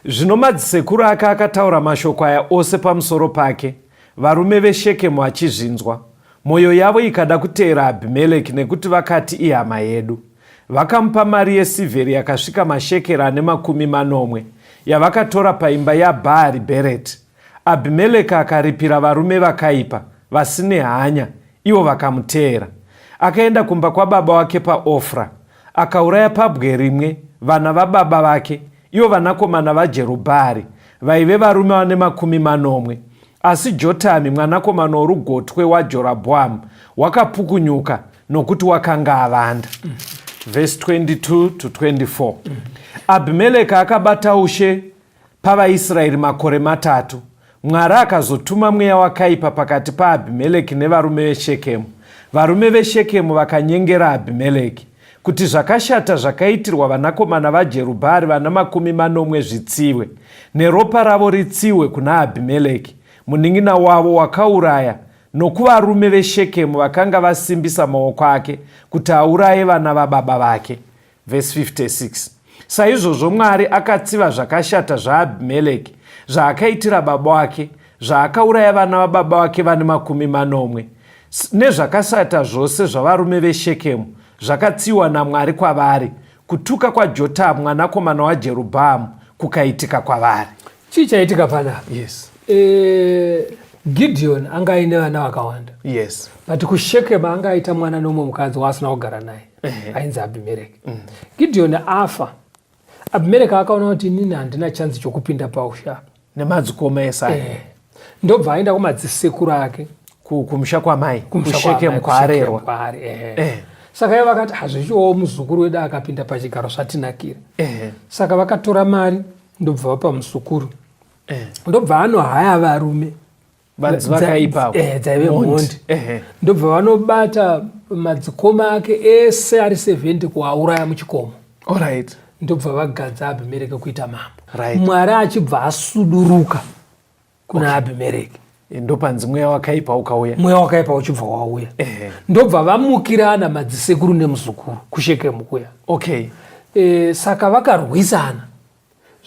Zvino madzisekuru ake akataura mashoko aya ose pamusoro pake, varume veShekemu vachizvinzwa. Mwoyo yavo ikada kuteera Abhimeleki nekuti vakati ihama yedu. Vakamupa mari yesirveri yakasvika mashekeri ane 70, yavakatora paimba yaBhaari Bhereti. Abhimeleki akaripira varume vakaipa, vasine hanya, ivo vakamuteera. Akaenda kumba kwababa wake paOfra, akauraya pabwe rimwe vana vababa vake, ivo vanakomana vaJerubhaari, vaive varume vane 70. Asi Jotami mwanakomana worugotwe waJorobhoamu wakapukunyuka, nokuti wakanga avanda. Verse 22 to 24. Abhimeleki akabata ushe pavaIsraeri makore 3. Mwari akazotuma mweya wakaipa pakati paAbhimeleki nevarume veShekemu. Varume veShekemu vakanyengera Abhimeleki kuti zvakashata zvakaitirwa vanakomana vaJerubhaari vana 70 zvitsiwe, neropa ravo ritsiwe kuna Abhimeleki, munin'ina wavo wakauraya, nokuvarume veShekemu vakanga vasimbisa maoko ake kuti auraye vana vababa vake. Verse 56. Saizvozvo Mwari akatsiva zvakashata zvaAbhimeleki, zvaakaitira baba wake, zvaakauraya vana vababa vake vane 70, nezvakashata zvose zvavarume veShekemu zvakatsiwa naMwari kwavari, kutuka kwaJotamu mwanakomana waJerubhaamu kukaitika kwavari. Chii chaitika panapa? Yes. Gideon anga aine vana vakawanda. Yes. But kuShekemu anga aita mwana nomwe mukadzi waasina kugara naye. Ainzi Abhimereki. Gideon afa. Abhimereki akaona kuti inini handina chance chokupinda paushe apa. Nemadzikoma ese aya. Ndobva aenda kumadzisekuru ake. Kumusha kwamai, Kumusha kuShekemu kwamai, kwaarerwa. kuShekemu kwaari, ehe. Saka ivo vakati hazvichiwo muzukuru wedu akapinda pachigaro zvatinakira. Saka vakatora mari ndobva vapa muzukuru. eh. Ndobva anohaya varume vanzi vakaipa eh, dzaive mhondi, ndobva vanobata madzikoma ake ese ari 70 kuauraya muchikomo. Alright. Ndobva vagadza Abhimereki kuita mambo. Right. Mwari achibva asuduruka kuna okay. Abhimereki. Ndopanzi mweya wakaipa ukauya. Mweya wakaipa uchibva wauya. Ndobva vamukirana madzisekuru nemuzukuru kuShekemu kuya. Okay. Saka vakarwisana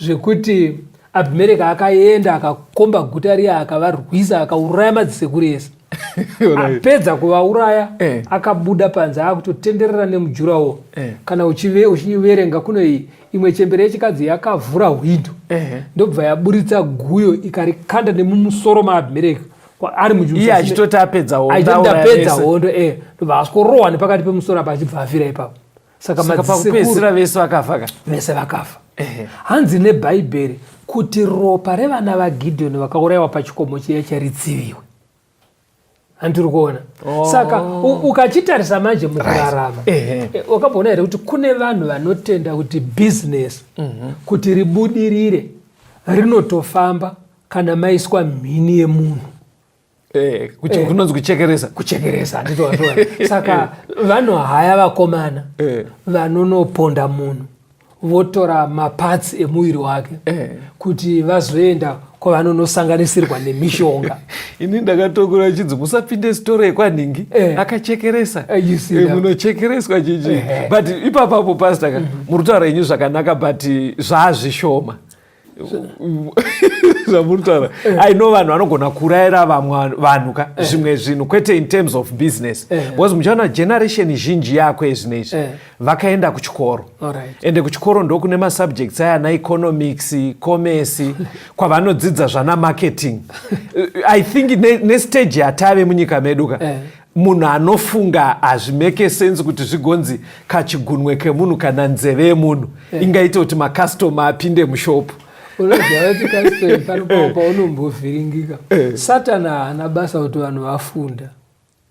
zvekuti Abhimereki akaenda akakomba guta riya, akavarwisa, akauraya madzisekuru ese. Apedza kuvauraya, akabuda panze akutotenderera nemujurawo. Kana uchiverenga kuno iyi imwe chembere yechikadzi yakavhura hwindo, ndobva yaburitsa guyo ikarikanda nemumusoro maAbhimereki ari iye achitoti apedza hondo. Achitoti apedza hondo, ndobva asvikorohwa nepakati pemusoro apa, achibva afira ipapo. Saka pakupedzisira vese vakafa ka? Vese vakafa. Hanzi neBhaibheri kuti ropa revana vaGidheoni vakaurayiwa pachikomo chiya charitsiviwe. Handiri kuona. Oh. Saka ukachitarisa manje mukurarama, right. Wakamboona here kuti kune vanhu vanotenda kuti bhizinesi kuti ribudirire rinotofamba kana maiswa mhini yemunhu? Kunonzi kuchekeresa. Kuchekeresa, handitovatora. Saka vanohaya vakomana vanonoponda munhu, votora maparts emuviri wake kuti vazoenda kwavanonosanganisirwa nemishonga. Ini ndakatokura chinzi musapinde sitoro yekwanhingi, akachekeresa, munochekereswa chichi. But ipapapo, pastor ka, muri kutaura henyu zvakanaka, but zvaazvishoma zvamuri kutaura. I know vanhu vanogona kurayira vamwe vanhu ka zvimwe zvinhu, kwete in terms of business, because muchaona generation zhinji yako ezvinezvi vakaenda kuchikoro, ende kuchikoro ndokune masubjects aya ana economics, commerce, kwavanodzidza zvana marketing. I think nestage yatave munyika medu ka, munhu anofunga hazvimake sense kuti zvigonzi kachigunwe kemunhu kana nzeve yemunhu ingaita kuti macustomer apinde mushopu. Unoziva kuti kastori pano paunombovhiringika, Satani haana basa kuti vanhu vafunda.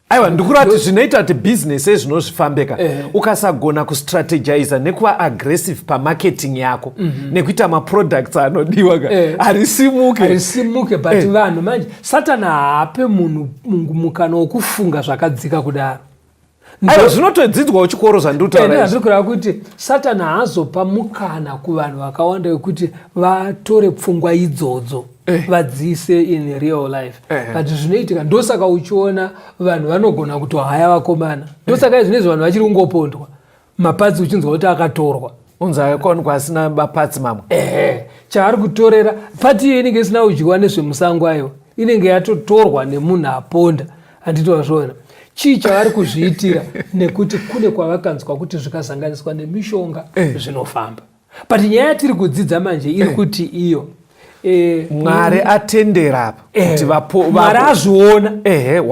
Aiwa, ndikureva kuti zvinoita kuti bhizinesi ezvinozvifambeka, ukasagona kustrategiza nekuva aggressive pamarketing yako nekuita maproducts anodiwa ka, harisimuke. Harisimuke, but vanhu manje, Satani haape munhu mukana wokufunga zvakadzika kudaro. Aiwa, zvinotodzidzwawo chikoro zvandikutaura. Ndiri kureva kuti Satani haazopa mukana kuvanhu vakawanda wekuti vatore pfungwa idzodzo vadziise in real life. But zvinoitika, ndosaka uchiona vanhu vanogona kutohaya vakomana. Ndosaka izvinezvi vanhu vachiri kungopondwa, maparts uchinzwa kuti akatorwa. Unzi akawanikwa asina maparts mamwe. Ehe, chaari kutorera part iyo inenge isina kudyiwa nezvemusango, aiwa, inenge yatotorwa nemunhu aponda. Handiti wazviona chii chavari kuzviitira? Nekuti kune kwavakanzwa kuti zvikasanganiswa nemishonga zvinofamba. But nyaya yatiri kudzidza manje iri kuti iyo Mwari atendera apa kuti Mwari azviona.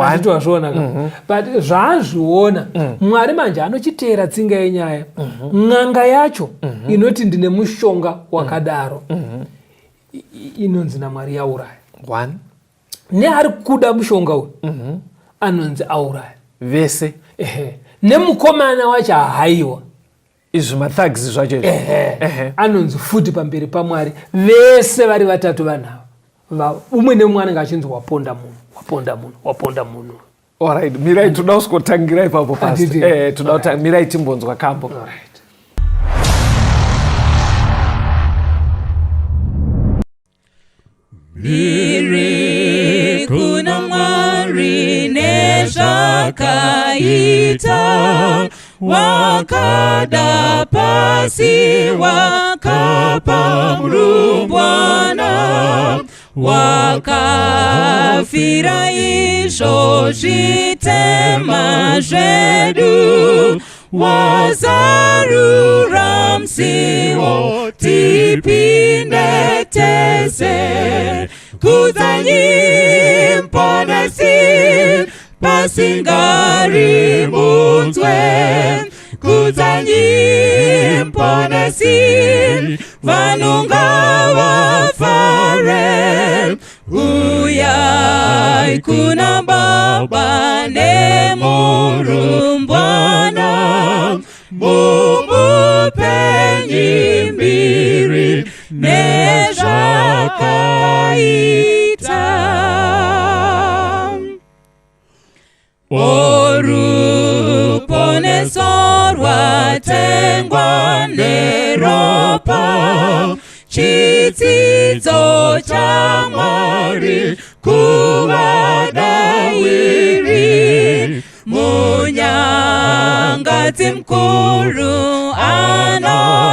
Handiti wazviona ka? But zvaazviona Mwari manje anochiteera tsinga yenyaya. N'anga yacho inoti ndine mushonga wakadaro, inonzi naMwari yauraya. One. Neari kuda mushonga uyu anonzi auraya. Vese. Ehe, nemukomana wacho ahaiwa. Izvi mathugs zvacho izvi. Ehe, anonzi futi pamberi paMwari vese vari vatatu vanhu ava, umwe neumwe anenge achinzi waponda munhu, waponda munhu, waponda munhu. Alright, mirai, toda kusikotangira ipapo, pastor. Handiti. Toda kutanga, mirai timbonzwa kambo. Alright. Mbiri kuna Mwari nezvakaita, wakada pasi, wakapa murumbwana, wakafira izvo zvitema zvedu, wazarura musiwo tipinde tese. Kudzanyi Muponesi pasingarimunzwe, kudzanyi Muponesi, vanhu ngavafare. Uyai kuna Baba nemurumbwana, mumupenyi mbiri nezvakaita. Vakatengwa neropa, chitsidzo chaMwari kuvadawiri. Munyangadzi mukuru anodawira,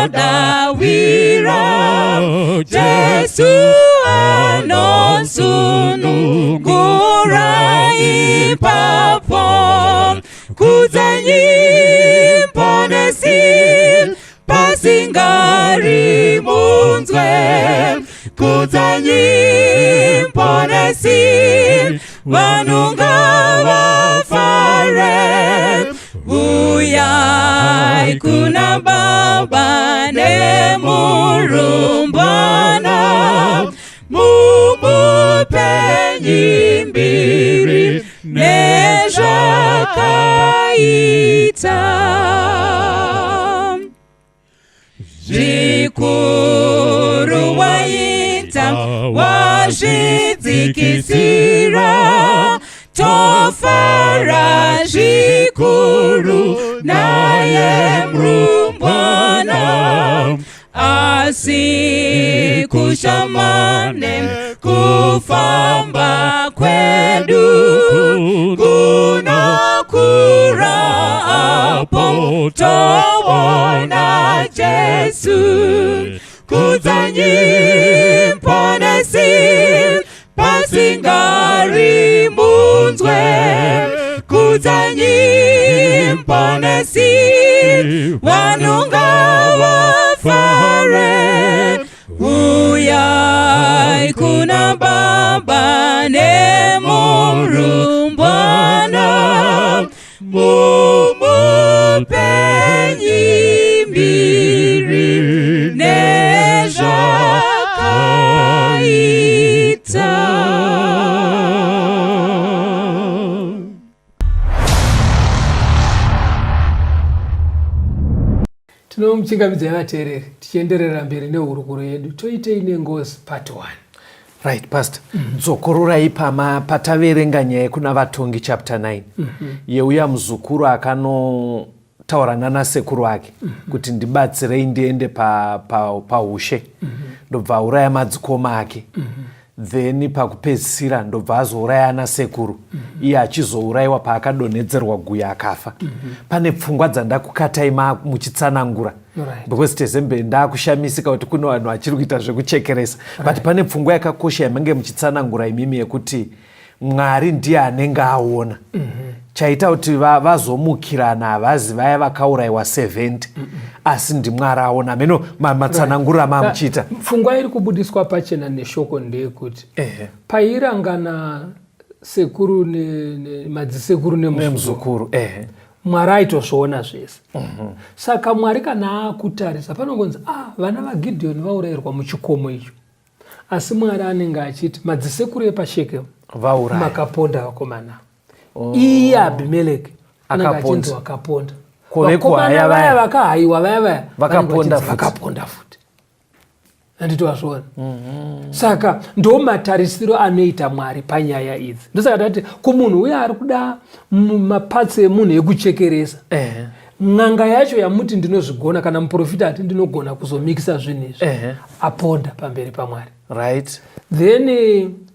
Jesu anosunungura ipapo. Kudzanyi Muponesi pasingarimunzwe, kudzanyi Muponesi, vanhu ngavafare. Uyai kuna Baba nemurumbwana, mumupe mbiri nezvakaita. Zvikuru waita, wazvidzikisira, tofara zvikuru naye murumbwana. Asi kushamane kufamba kwedu kunokura apo toona Jesu. Kudzanyi Muponesi pasingarimunzwe, kudzanyi Muponesi, vanhu ngavafare. Uyai kuna Baba nemurumbwana, mumupe mbiri nezvakaita. Tinomuchingamidzai vateereri, tichienderera mberi nehurukuro yedu Toitei Nengozi part 1. Right, Pastor, dzokororai pama pataverenga nyaya yekuna Vatongi chapter 9 yeuya muzukuru akanotaura nanasekuru ake kuti ndibatsirei ndiende paushe, ndobva auraya madzikoma ake, then pakupedzisira ndobva azouraya anasekuru, iye achizourayiwa paakadonhedzerwa guya akafa. Pane pfungwa dzandakukatai muchitsanangura because tezembe ndakushamisika kuti kune vanhu vachiri kuita zvekuchekeresa, but pane pfungwa yakakosha yamange muchitsanangura imimi yekuti Mwari ndiye anenge aona. Chaita kuti vazomukirana havazi vaya vakaurayiwa 70, asi ndiMwari aona meno matsananguriro amamuchiita. Pfungwa iri kubudiswa pachena neshoko ndeyekuti pairangana sekuru nemadzisekuru nemuzukuru, Mwari aitozviona zvese. Saka Mwari kana akutarisa, panongonzi, ah, vana vaGidheoni vaurayirwa muchikomo icho, asi Mwari anenge achiti madzisekuru epaShekemu vauraya, makaponda vakomana. Iye Abhimeleki anenge Akaponda. achinzi wakaponda. Ko vekuhaya Vakomana vaya vaya? vakahayiwa vaya vaya Vakaponda vanenge vachinzi futi. vakaponda futi, handiti wazviona? Saka ndo matarisiro anoita Mwari panyaya idzi. Ndosaka tati kumunhu uye ari kuda mapatsi emunhu ekuchekeresa, n'anga yacho yamuti ndinozvigona, kana muprofita ati ndinogona kuzomikisa zvinhu izvi, aponda pamberi paMwari. Then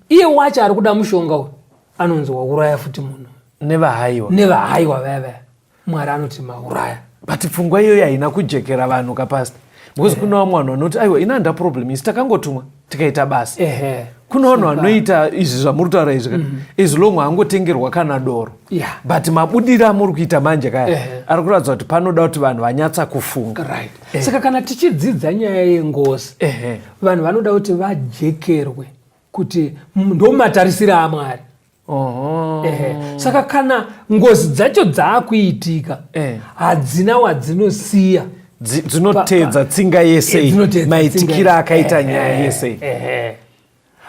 iye wacho ari kuda mushonga uyu anonzi wauraya futi munhu. Nevahaiwa. Nevahaiwa vaya vaya, Mwari anoti mauraya. But pfungwa iyoyo haina kujekera vanhu kapastor, because kuna vamwe vanhu vanoti, aiwa, ina handa problem, isi takangotumwa tikaita basa. Kuna vanhu vanoita izvi zvamuri kutaura izvi ka, as long angotengerwa kana doro. But mabudiro amuri kuita manje kaya ari kuratidza kuti panoda kuti vanhu vanyatsa kufunga. Right, saka kana tichidzidza nyaya yengozi, vanhu vanoda kuti vajekerwe kuti ndo matarisiro aMwari. Saka kana ngozi dzacho dzaakuitika, hadzina wadzinosiya. Dzinoteedza tsinga yese, Dzinoteedza maitikiro tsinga. akaita nyaya yese.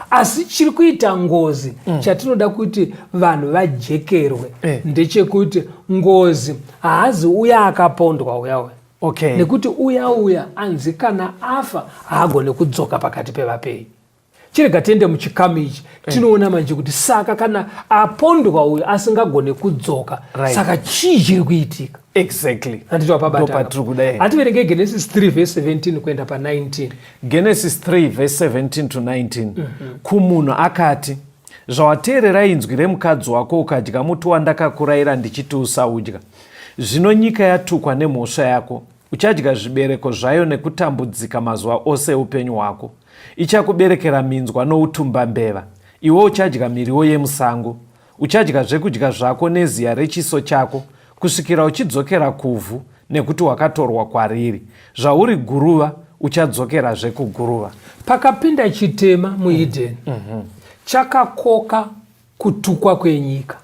Asi chiri kuita ngozi, chatinoda kuti vanhu vajekerwe ndechekuti ngozi haazi uya akapondwa uya uya, nekuti uya uya anzi kana afa haagone kudzoka pakati pevapenyu. Chirega tiende muchikamu ichi, tinoona manje kuti saka kana apondwa uyu asingagone kudzoka, saka chii chiri kuitika? Handiti wapabata? Ndopatiri kuda here. Hativerengei Genesis 3 verse 17 kuenda pa19. Genesis 3 verse 17 to 19. Kumunhu akati, "Zvawateerera inzwi remukadzi wako ukadya muti wandakakurayira ndichiti usaudya, zvino nyika yatukwa nemhosva yako. Uchadya zvibereko zvayo nekutambudzika mazuva ose eupenyu hwako. Ichakuberekera minzwa noutumbambeva, iwe uchadya miriwo yemusango. Uchadya zvekudya zvako neziya rechiso chako kusvikira uchidzokera kuvhu, nekuti wakatorwa kwariri. Zvauri guruva, uchadzokerazve kuguruva." Pakapinda chitema muEdeni, chakakoka kutukwa kwenyika.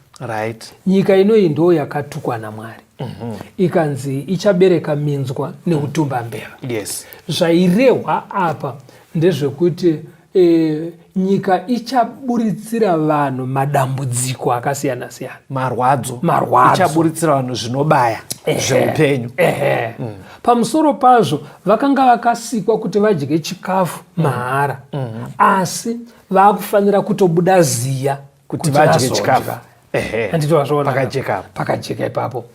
Nyika inoyi ndo yakatukwa naMwari, ikanzi ichabereka minzwa neutumbambeva. Zvairehwa apa ndezvekuti nyika ichaburitsira vanhu madambudziko akasiyana siyana. Marwadzo. Marwadzo. Ichaburitsira vanhu zvinobaya zveupenyu. Ehe. Pamusoro pazvo, vakanga vakasikwa kuti vadye chikafu mahara, asi vakufanira kutobuda ziya kuti vadye vazodya. Chikafu. Handiti wazviona? Pakajeka apo. Pakajeka ipapo.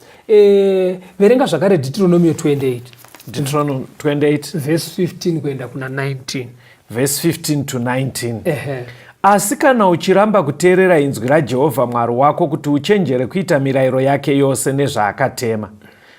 Verenga zvakare Deuteronomio 28. Deuteronomy 28. Verse 15 kuenda kuna 19. Verse 15 to 19. Ehe. "Asi kana uchiramba kuteerera inzwi raJehovha Mwari wako kuti uchenjere kuita mirayiro yake yose nezvaakatema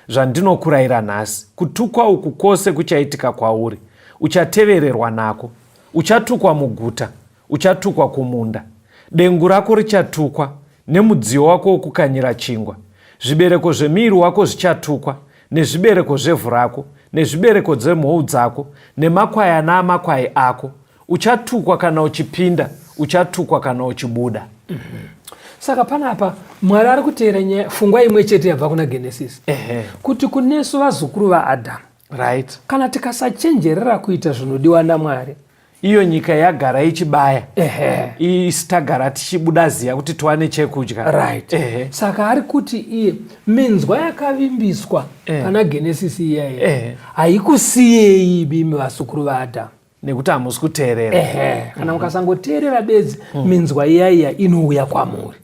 zvandinokurayira nhasi, kutukwa uku kwose kuchaitika kwauri, uchatevererwa nako. Uchatukwa muguta, uchatukwa kumunda. Dengu rako richatukwa, nemudziyo wako wokukanyira chingwa. Zvibereko zvemuviri wako zvichatukwa, nezvibereko zvevhu rako, nezvibereko dzemhou dzako, nemakwayana amakwai ako. Uchatukwa kana uchipinda, uchatukwa kana uchibuda." Saka panapa Mwari ari kuteera nyaya, pfungwa imwe chete yabva kuna Genesis, kuti kunesu vazukuru vaAdhamu, kana tikasachenjerera kuita zvinodiwa naMwari, iyo nyika yagara ichibaya, isi tagara tichibuda ziya kuti tiwane chekudya. Saka ari kuti iye minzwa yakavimbiswa pana Genesis iyaya haikusiyei imimi vazukuru vaAdhamu. Nekuti hamusi kuteerera. Ehe, kana mukasangoteerera bedzi, minzwa iyaiya inouya kwamuri.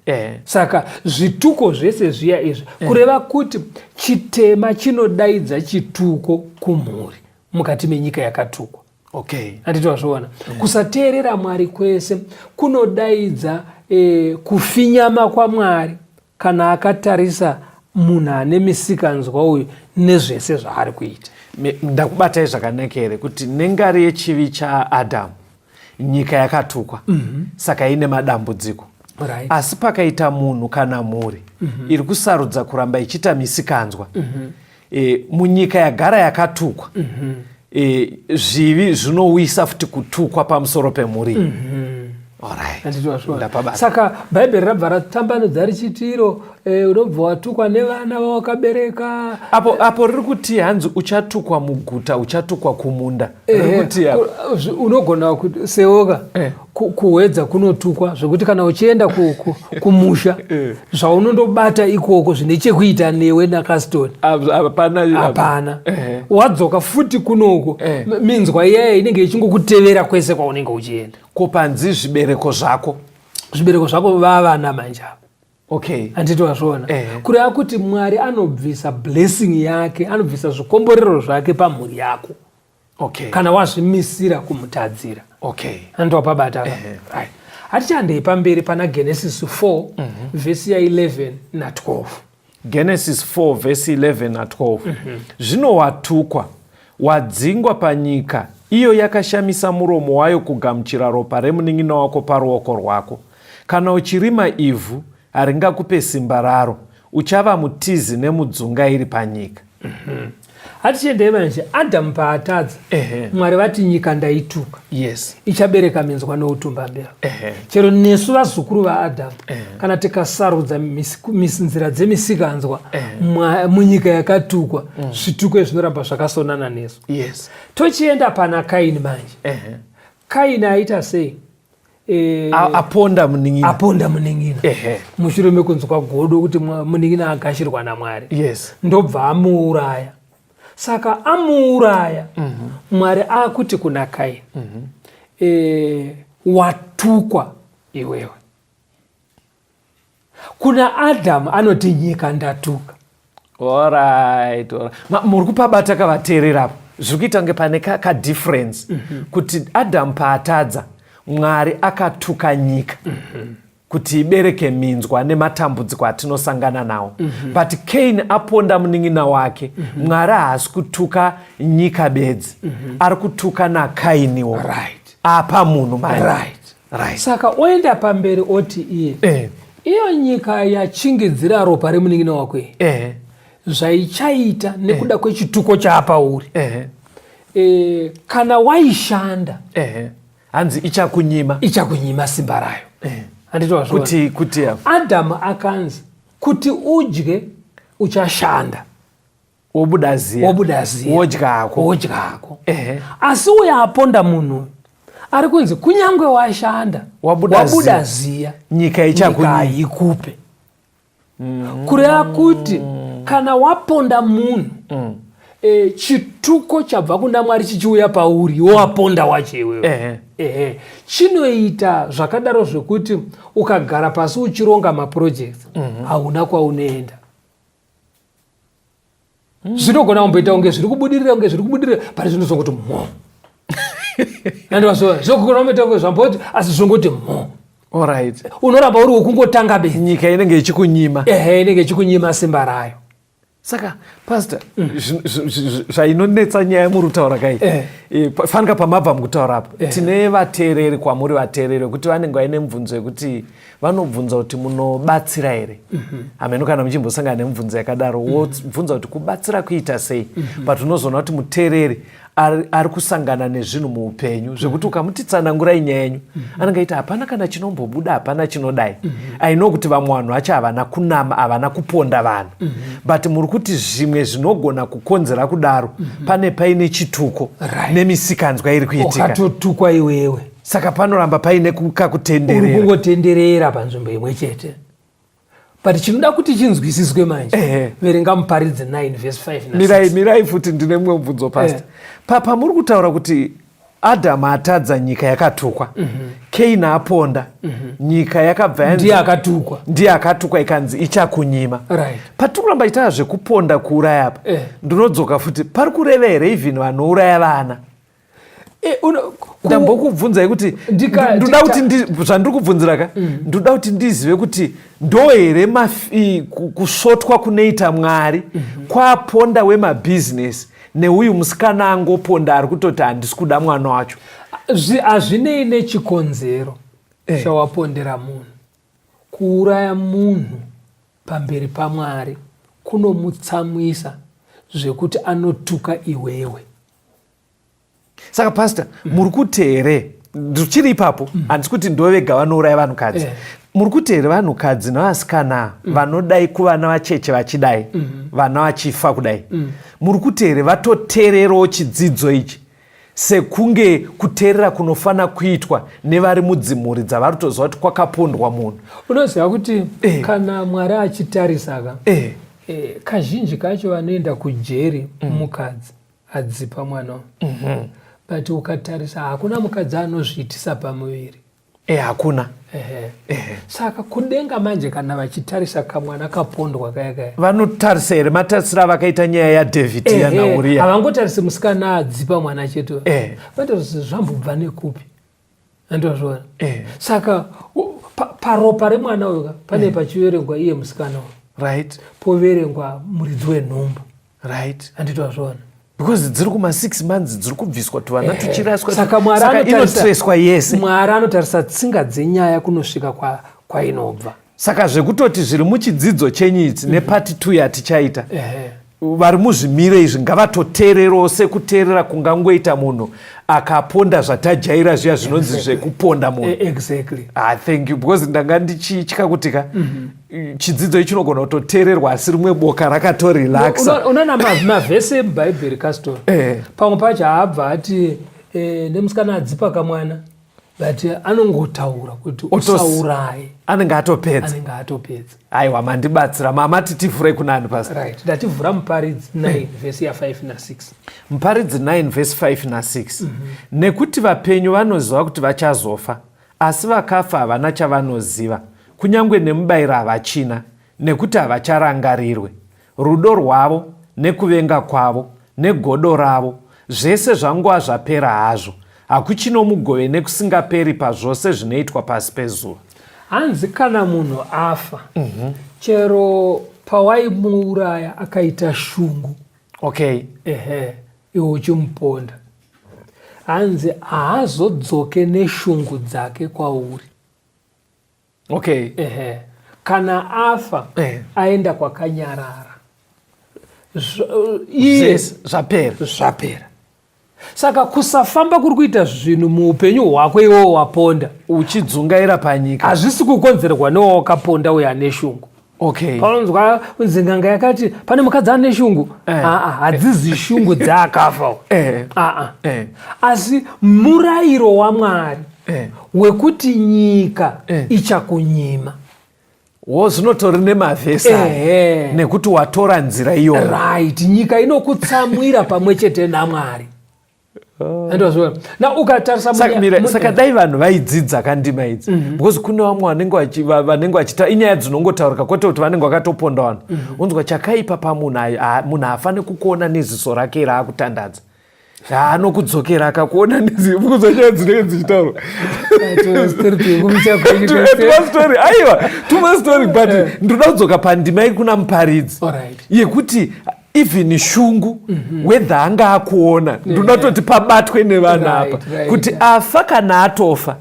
Saka zvituko zvese zviya izvi, kureva kuti chitema chinodaidza chituko kumhuri mukati menyika yakatukwa. Handiti wazviona? Kusateerera Mwari kwese kunodaidza kufinyama kwaMwari kana akatarisa munhu ane misikanzwa uyu nezvese zvaari kuita. Ndakubatai zvakanaka here kuti nengari yechivi chaAdhamu nyika yakatukwa, saka ine madambudziko? Asi pakaita munhu kana mhuri iri kusarudza kuramba ichiita misikanzwa munyika yagara yakatukwa, zvivi zvinowisa futi kutukwa pamusoro pemhuri iyi. Alright. Handiti wazviona? Ndapabata. Saka Bhaibheri rabva ratambanudza richitiro unobva watukwa nevana vawakabereka. Apo riri kuti hanzi uchatukwa muguta, uchatukwa kumunda, riri kuti apo. Unogona kuti seoka kuhwedza kunotukwa zvekuti kana uchienda kumusha, zvaunondobata ikoko zvine chekuita newe naKastoni Hapana. Hapana. Wadzoka futi kunoko, minzwa iyaya inenge ichingokutevera kwese kwaunenge uchienda. Ko panzi zvibereko zvako? Zvibereko zvako vavana manje ava. Handiti wazviona? Kureva kuti Mwari anobvisa blessing yake, anobvisa zvikomborero zvake pamhuri yako kana wazvimisira kumutadzira. Handiti wapabata? Right, hatichandei pamberi pana Genesis 4 vhesi ya11 na12. Genesis 4 vhesi 11 na12. "Zvino watukwa, wadzingwa panyika, iyo yakashamisa muromo wayo kugamuchira ropa remunin'ina wako paruoko rwako. Kana uchirima ivhu, haringakupe simba raro. Uchava mutizi nemudzungairi panyika." Hatichiendei manje, Adhamu paatadza, Mwari vati nyika ndaituka, ichabereka minzwa noutumbambeva. Chero nesu vazukuru vaAdhamu, kana tikasarudza nzira dzemisikanzwa munyika yakatukwa, zvituko zvinoramba zvakasonana nesu. Tochienda pana Kaini manje. Kaini aita sei? Aponda munin'ina. Aponda munin'ina mushure mekunzwa godo kuti munin'ina agashirwa naMwari. Ndobva amuuraya. Saka amuuraya, Mwari akuti kuna Kaini, Watukwa iwewe. Kuna Adhamu anoti nyika ndatuka. Alright, alright. Muri kupabata kavateerera apa zviri kuita kunge pane kadifference ka kuti Adhamu paatadza, Mwari akatuka nyika kuti ibereke minzwa nematambudziko atinosangana nawo. But Cain aponda munin'ina wake, Mwari haasi kutuka nyika bedzi, ari kutuka naKainiwo. Apa munhu manje. Saka oenda pamberi oti iye, iyo nyika yachingidzira ropa remunin'ina wako iyi, zvaichaita nekuda kwechituko chaapauri, kana waishanda, Hanzi ichakunyima. Ichakunyima simba rayo. Handiti wazviona? Kuti Adhamu akanzi kuti udye uchashanda, wobuda ziya, wobuda ziya, wodya hako. Wodya hako. Asi uyo aponda munhu uyu ari kunzi kunyange washanda, wabuda wabuda ziya, nyika ichakunyima, haikupe. Kureva kuti kana waponda munhu, chituko chabva kuna Mwari chichiuya pauri iwe waponda wacho iwewe. Ehe, chinoita zvakadaro zvekuti ukagara pasi uchironga maprojects, hauna kwaunoenda. Zvinogona kumboita kunge zviri kubudirira, kunge zviri kubudirira, but zvinozongoti mo. Andivazvoona, zvinogona kumboita kunge zvamboti, asi zvongoti mo. Unoramba uri wekungotanga bedzi. Nyika inenge ichikunyima. Ehe, inenge ichikunyima simba rayo. Saka pastor, zvainonetsa nyaya muri kutaura kai, fanika pamabva mukutaura apa, tine vateereri kwamuri, vateereri vekuti vanenge vaine mubvunzo yekuti vanobvunza kuti munobatsira here. Hameno kana muchimbosangana nemubvunzo yakadaro, wobvunza kuti kubatsira kuita sei, but unozoona kuti muteereri ari kusangana nezvinhu muupenyu zvekuti ukamuti tsanangurai nyaya yenyu, anenge aiti hapana kana chinombobuda, hapana chinodai. I know kuti vamwe vanhu vacho havana kunama, havana kuponda vanhu, but muri kuti zvimwe zvinogona kukonzera kudaro pane paine chituko nemisikanzwa iri kuitika. Ukatotukwa iwewe, saka panoramba paine uri kakutenderera. Kungotenderera panzvimbo imwe chete. But chinoda kuti chinzwisiswe manje, verenga Muparidzi 9 verse 5 na Mirai, 6. mirai futi, ndine mumwe mubvunzo, pastor. Pamuri kutaura kuti Adhamu atadza, nyika yakatukwa, Kaini aponda, nyika yakabva yanzi Ndiye akatukwa. Ndiye akatukwa, ikanzi ichakunyima. Patiri kuramba ichitaura zvekuponda, kuuraya apa, ndinodzoka futi, pari kureva here even vanouraya vana? Ndambokubvunzai kuti ndoda kuti zvandiri kubvunzira ka, ndoda kuti ndizive kuti ndo here kusvotwa kunoita Mwari kwaponda wemabhizinesi neuyu musikana angoponda ari kutoti handisi kuda mwana wacho? Hazvinei nechikonzero chawapondera munhu. Kuuraya munhu pamberi paMwari kunomutsamwisa zvekuti anotuka iwewe. Saka pastor, muri kuti here, ndichiri ipapo, handisi kuti ndovega vanouraya vanhukadzi, muri kuti here vanhukadzi nevasikana vanodai kuvana vacheche vachidai, vana vachifa kudai, muri kuti here vatoteererawo chidzidzo ichi sekunge kuteerera kunofana kuitwa nevari mudzimhuri dzavari kutoziva kuti kwakapondwa munhu? Unoziva kuti kana Mwari achitarisa ka, kazhinji kacho vanoenda kujeri mukadzi adzipa mwana, but ukatarisa hakuna mukadzi anozviitisa pamuviri. Hakuna. Ehe. Saka kudenga manje kana vachitarisa kamwana kapondwa kaya kaya, vanotarisa here matarisiro avakaita nyaya yaDavid yanaUriya? Havangotarisi musikana adzipa mwana chete, vanotarisa zvambobva nekupi, andozviona. Saka paropa remwana uyu ka pane pachiverengwa iye musikana uyu, poverengwa muridzi wenhumbu. Handiti wazviona? Because dziri kuma 6 months dziri kubviswa tuvana tuchiraswa. Saka Mwari Saka inotreswa yese. Mwari anotarisa tsinga dzenyaya kunosvika kwainobva. Saka zvekutoti zviri muchidzidzo chenyu idzi nepart 2 yatichaita, vari muzvimiro izvi ngavatoteererawo sekuteerera kungangoita munhu akaponda zvatajaira zviya zvinonzi zvekuponda munhu. Exactly. Ah, thank you, because ndanga ndichitya kuti ka chidzidzo ichi chinogona kutoteererwa asi rimwe boka rakatorelaxa. Unoona mavhesi emubhaibheri, Castor, pamwe pacho haabva ati nemusikana adzipa kamwana, but anongotaura kuti usauraye. Anenge atopedza. Anenge atopedza. Aiwa, mandibatsira. Mama, titivhure kunani, pastor? Right, ndativhura Muparidzi 9 vhesi ya5 na6. Muparidzi 9 vhesi 5 na6. Nekuti vapenyu vanoziva kuti vachazofa, Asi vakafa havana chavanoziva, kunyange nemubayiro havachina, nekuti havacharangarirwe. Rudo rwavo, nekuvenga kwavo, negodo ravo, zvese zvangova zvapera hazvo. Hakuchino mugove nekusingaperi pazvose zvinoitwa pasi pezuva. Hanzi kana munhu afa, chero pawaimuuraya akaita shungu. Ehe, iwe uchimuponda. Hanzi haazodzoke neshungu dzake kwauri. Ehe. Kana afa, aenda kwakanyarara. Iye zvapera. Zvapera. Saka kusafamba kuri kuita zvinhu muupenyu hwako iwewo waponda, uchidzungaira panyika, hazvisi kukonzerwa newe wakaponda uyo ane shungu. Paunonzwa kunzi n'anga yakati pane mukadzi ane shungu, aa, hadzizi shungu dzaakafa. Aa, asi murayiro waMwari wekuti nyika ichakunyima. Wo zvinotori nemavhesi nekuti watora nzira iyoyo. Right, nyika inokutsamwira pamwe chete naMwari. Andozviona. Na ukatarisa Saka dai vanhu vaidzidza kandima idzi, because kune vamwe vanenge vachita inyaya dzinongotaurika, kwete kuti vanenge vakatoponda vanhu. Unzwa chakaipa pamunhu, munhu haafaniri kukuona neziso rake raakutandadza, anokudzokera akakuona neziso. Nyaya dzinenge dzichitaurwa, tumastori, aiwa, tumastori, but ndinoda kudzoka pandima iri kuna Muparidzi yekuti even shungu, whether anga akuona, ndinoda kutoti pabatwe nevanhu apa kuti afa kana atofa,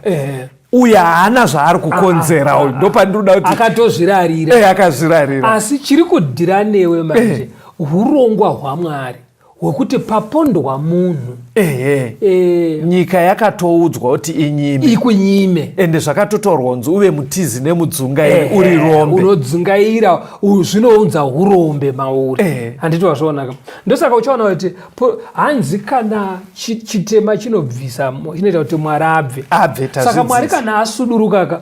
uyo haana zvaari kukonzera uyu. Ndopandinoda kuti Akatozvirarira. Akazvirarira. Asi chiri kudhira newe manje urongwa hwaMwari hwekuti papondwa munhu, Nyika yakatoudzwa kuti inyime. Ikunyime. Ende zvakatotaurwa kunzi uve mutizi nemudzungairi, uri rombe. Unodzungaira, zvinounza urombe mauri. Handiti wazvionaka? Ndosaka uchaona kuti hanzi kana chitema chinobvisa, chinoita kuti Mwari abve. Abve. Saka Mwari kana asuduruka,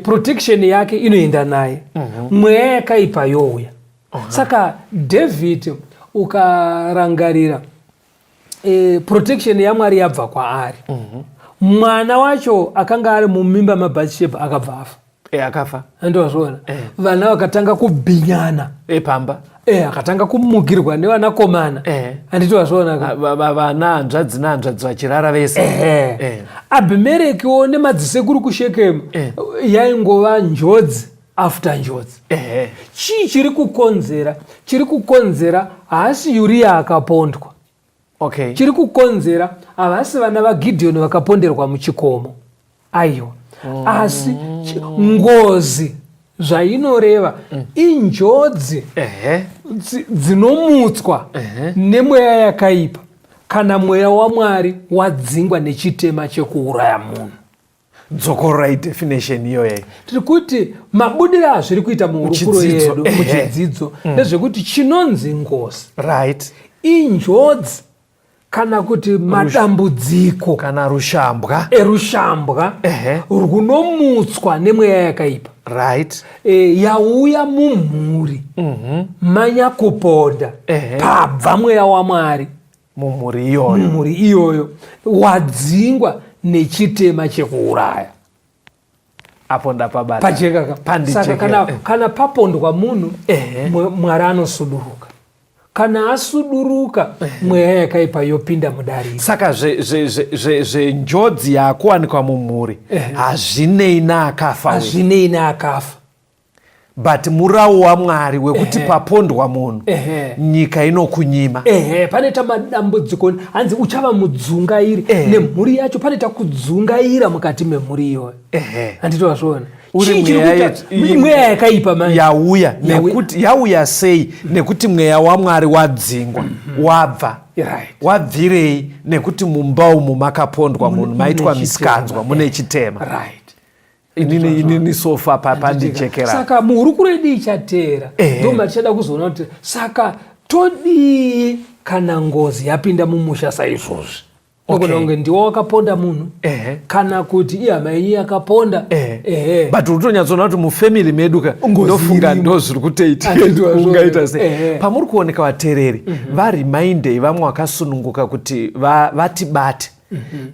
protection yake inoenda naye, mweya yakaipa youya. Saka David, ukarangarira, protection yaMwari yabva kwaari, mwana wacho akanga ari mumimba maBatsheba akabva afa. Akafa. Andowazviona, vana vakatanga kubhinyana. Pamba. Akatanga kumukirwa nevanakomana. Handiti wazviona? Vana hanzvadzi nehanzvadzi vachirara vese. Abhimerekiwo nemadzisekuru kuShekemu, yaingova njodzi after njodzi. Chii chiri kukonzera? Chiri kukonzera haasi Uriya akapondwa. Chiri kukonzera havasi vana vaGidheoni vakaponderwa muchikomo, aiwa. Asi ngozi zvainoreva injodzi dzinomutswa nemweya yakaipa kana mweya waMwari wadzingwa nechitema chekuuraya munhu. Dzokororai definition iyoyo. Tiri kuti mabudiro azviri kuita muhurukuro Muchidzidzo, yedu, muchidzidzo, ndezvekuti chinonzi ngozi injodzi kana kuti madambudziko kana rushambwa erushambwa runomutswa nemweya yakaipa yauya mumhuri manyakuponda. Pabva mweya waMwari mumhuri iyoyo. Mumhuri iyoyo, wadzingwa nechitema chekuuraya. Apo ndapabata. Pajeka ka? Pandijekera. Saka kana papondwa munhu, Mwari anosuduruka. Kana asuduruka, mweya yakaipa yopinda mudariro. Saka zvenjodzi yakuwanikwa mumhuri hazvinei naakafa uyu. Hazvinei naakafa. But murau waMwari wekuti papondwa munhu, nyika inokunyima. Ehe, panoita madambudziko, hanzi uchava mudzungairi nemhuri yacho, panoita kudzungaira mukati memhuri iyoyo. Handiti wazviona? Uri Chii chiri mweya kuita? Mweya yakaipa manje. Yauya nekuti yauya sei? Nekuti mweya waMwari wadzingwa, wabva. Wabvirei? Nekuti mumba umu makapondwa munhu, maitwa mune misikanzwa, chitema. Mune chitema. Inini so far pandichekera. Saka muhurukuro yedu ichateera, ndoma tichada kuzoona kuti saka todii kana ngozi yapinda mumusha saizvozvi. Ogona kunge ndiwo wakaponda munhu kana kuti ihama yenyu yakaponda. But uri kutonyatsoona kuti mufamily medu ka, Ngozi ndofunga irimo. ndo zviri kutoitika. Handiti wazviona. Ungaita sei? Pamuri kuoneka, vateereri, varimaindei vamwe vakasununguka kuti vatibate.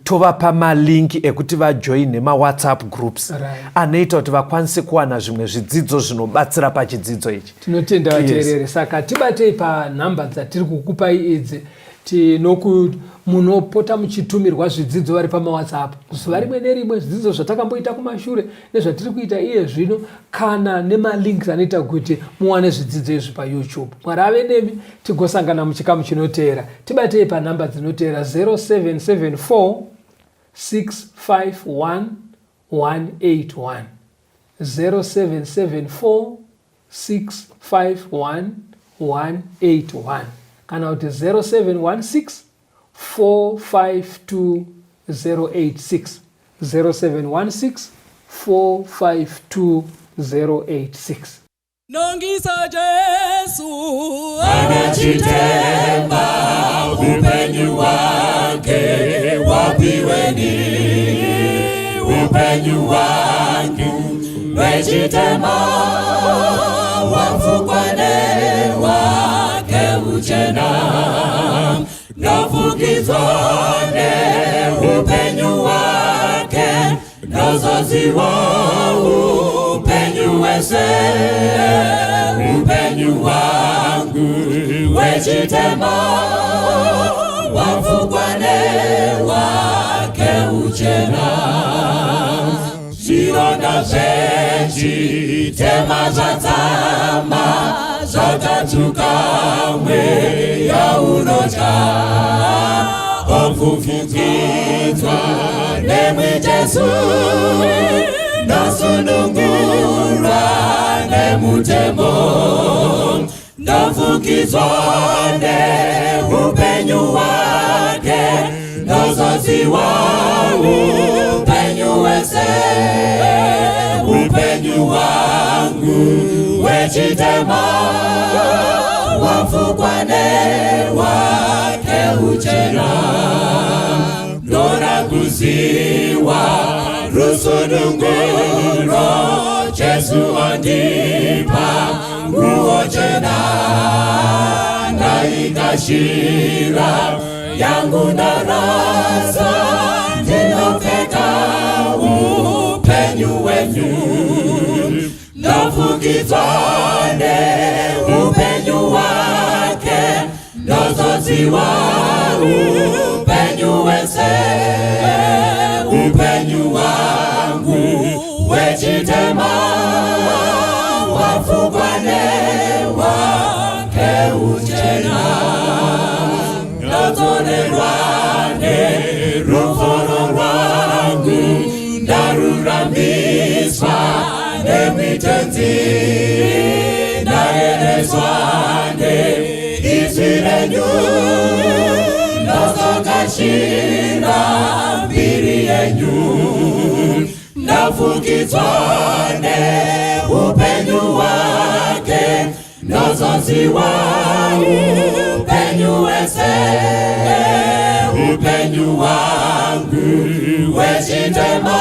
Tovapa malinki ekuti vajoine maWhatsApp groups anoita kuti vakwanise kuwana zvimwe zvidzidzo zvinobatsira pachidzidzo ichi. Tinotenda vateereri. Saka tibatei panhamba dzatiri kukupai idzi. Tinoku munopota muchitumirwa zvidzidzo vari pamaWhatsApp zuva rimwe nerimwe, zvidzidzo zvatakamboita kumashure nezvatiri kuita iye zvino, kana nemalinks anoita kuti muwane zvidzidzo izvi paYouTube. Mwari ave nemi, tigosangana muchikamu chinoteera. Tibatei panhamba dzinoteera: 0774 651 181, 0774 651 181, kana kuti 0716 452 086, 0716 452 086. Nongisa Jesu anachitema upenyu wake wapiweni, upenyu wangu wechitema wafukwane wake uchena, ndofukidzwa neupenyu wake, ndozoziwa upenyu wese, upenyu wangu wechitema wafukwa newake uchena. Zvironda zvechitema zvadzama, zvatadzuka, mweya unotya ofufukidzwa nemwi Jesu, ndasunungurwa nemutemo, ndafukidzwa neupenyu hwake, ndozoziwa upenyu wese, upenyu hwangu wechitema wafukwa newake uchena. Ndora kuziwa rusununguro, Jesu andipa nguo chena, ndaikashira yangu ndarasa, ndinopfeka upenyu wenyu, ndafukidzwa neupenyu hwake, ndozoziwa upenyu wese, upenyu wangu wechitema wafukwa newake uchena. Ndadzorerwa neruforo rwangu, ndaruramiswa nemitenzi, ndaereswa neizwi renyu, ndazokashira mbiri yenyu, ndafukidzwa neupenyu hwake, ndozoziwa upenyu wese, upenyu wangu wechitema.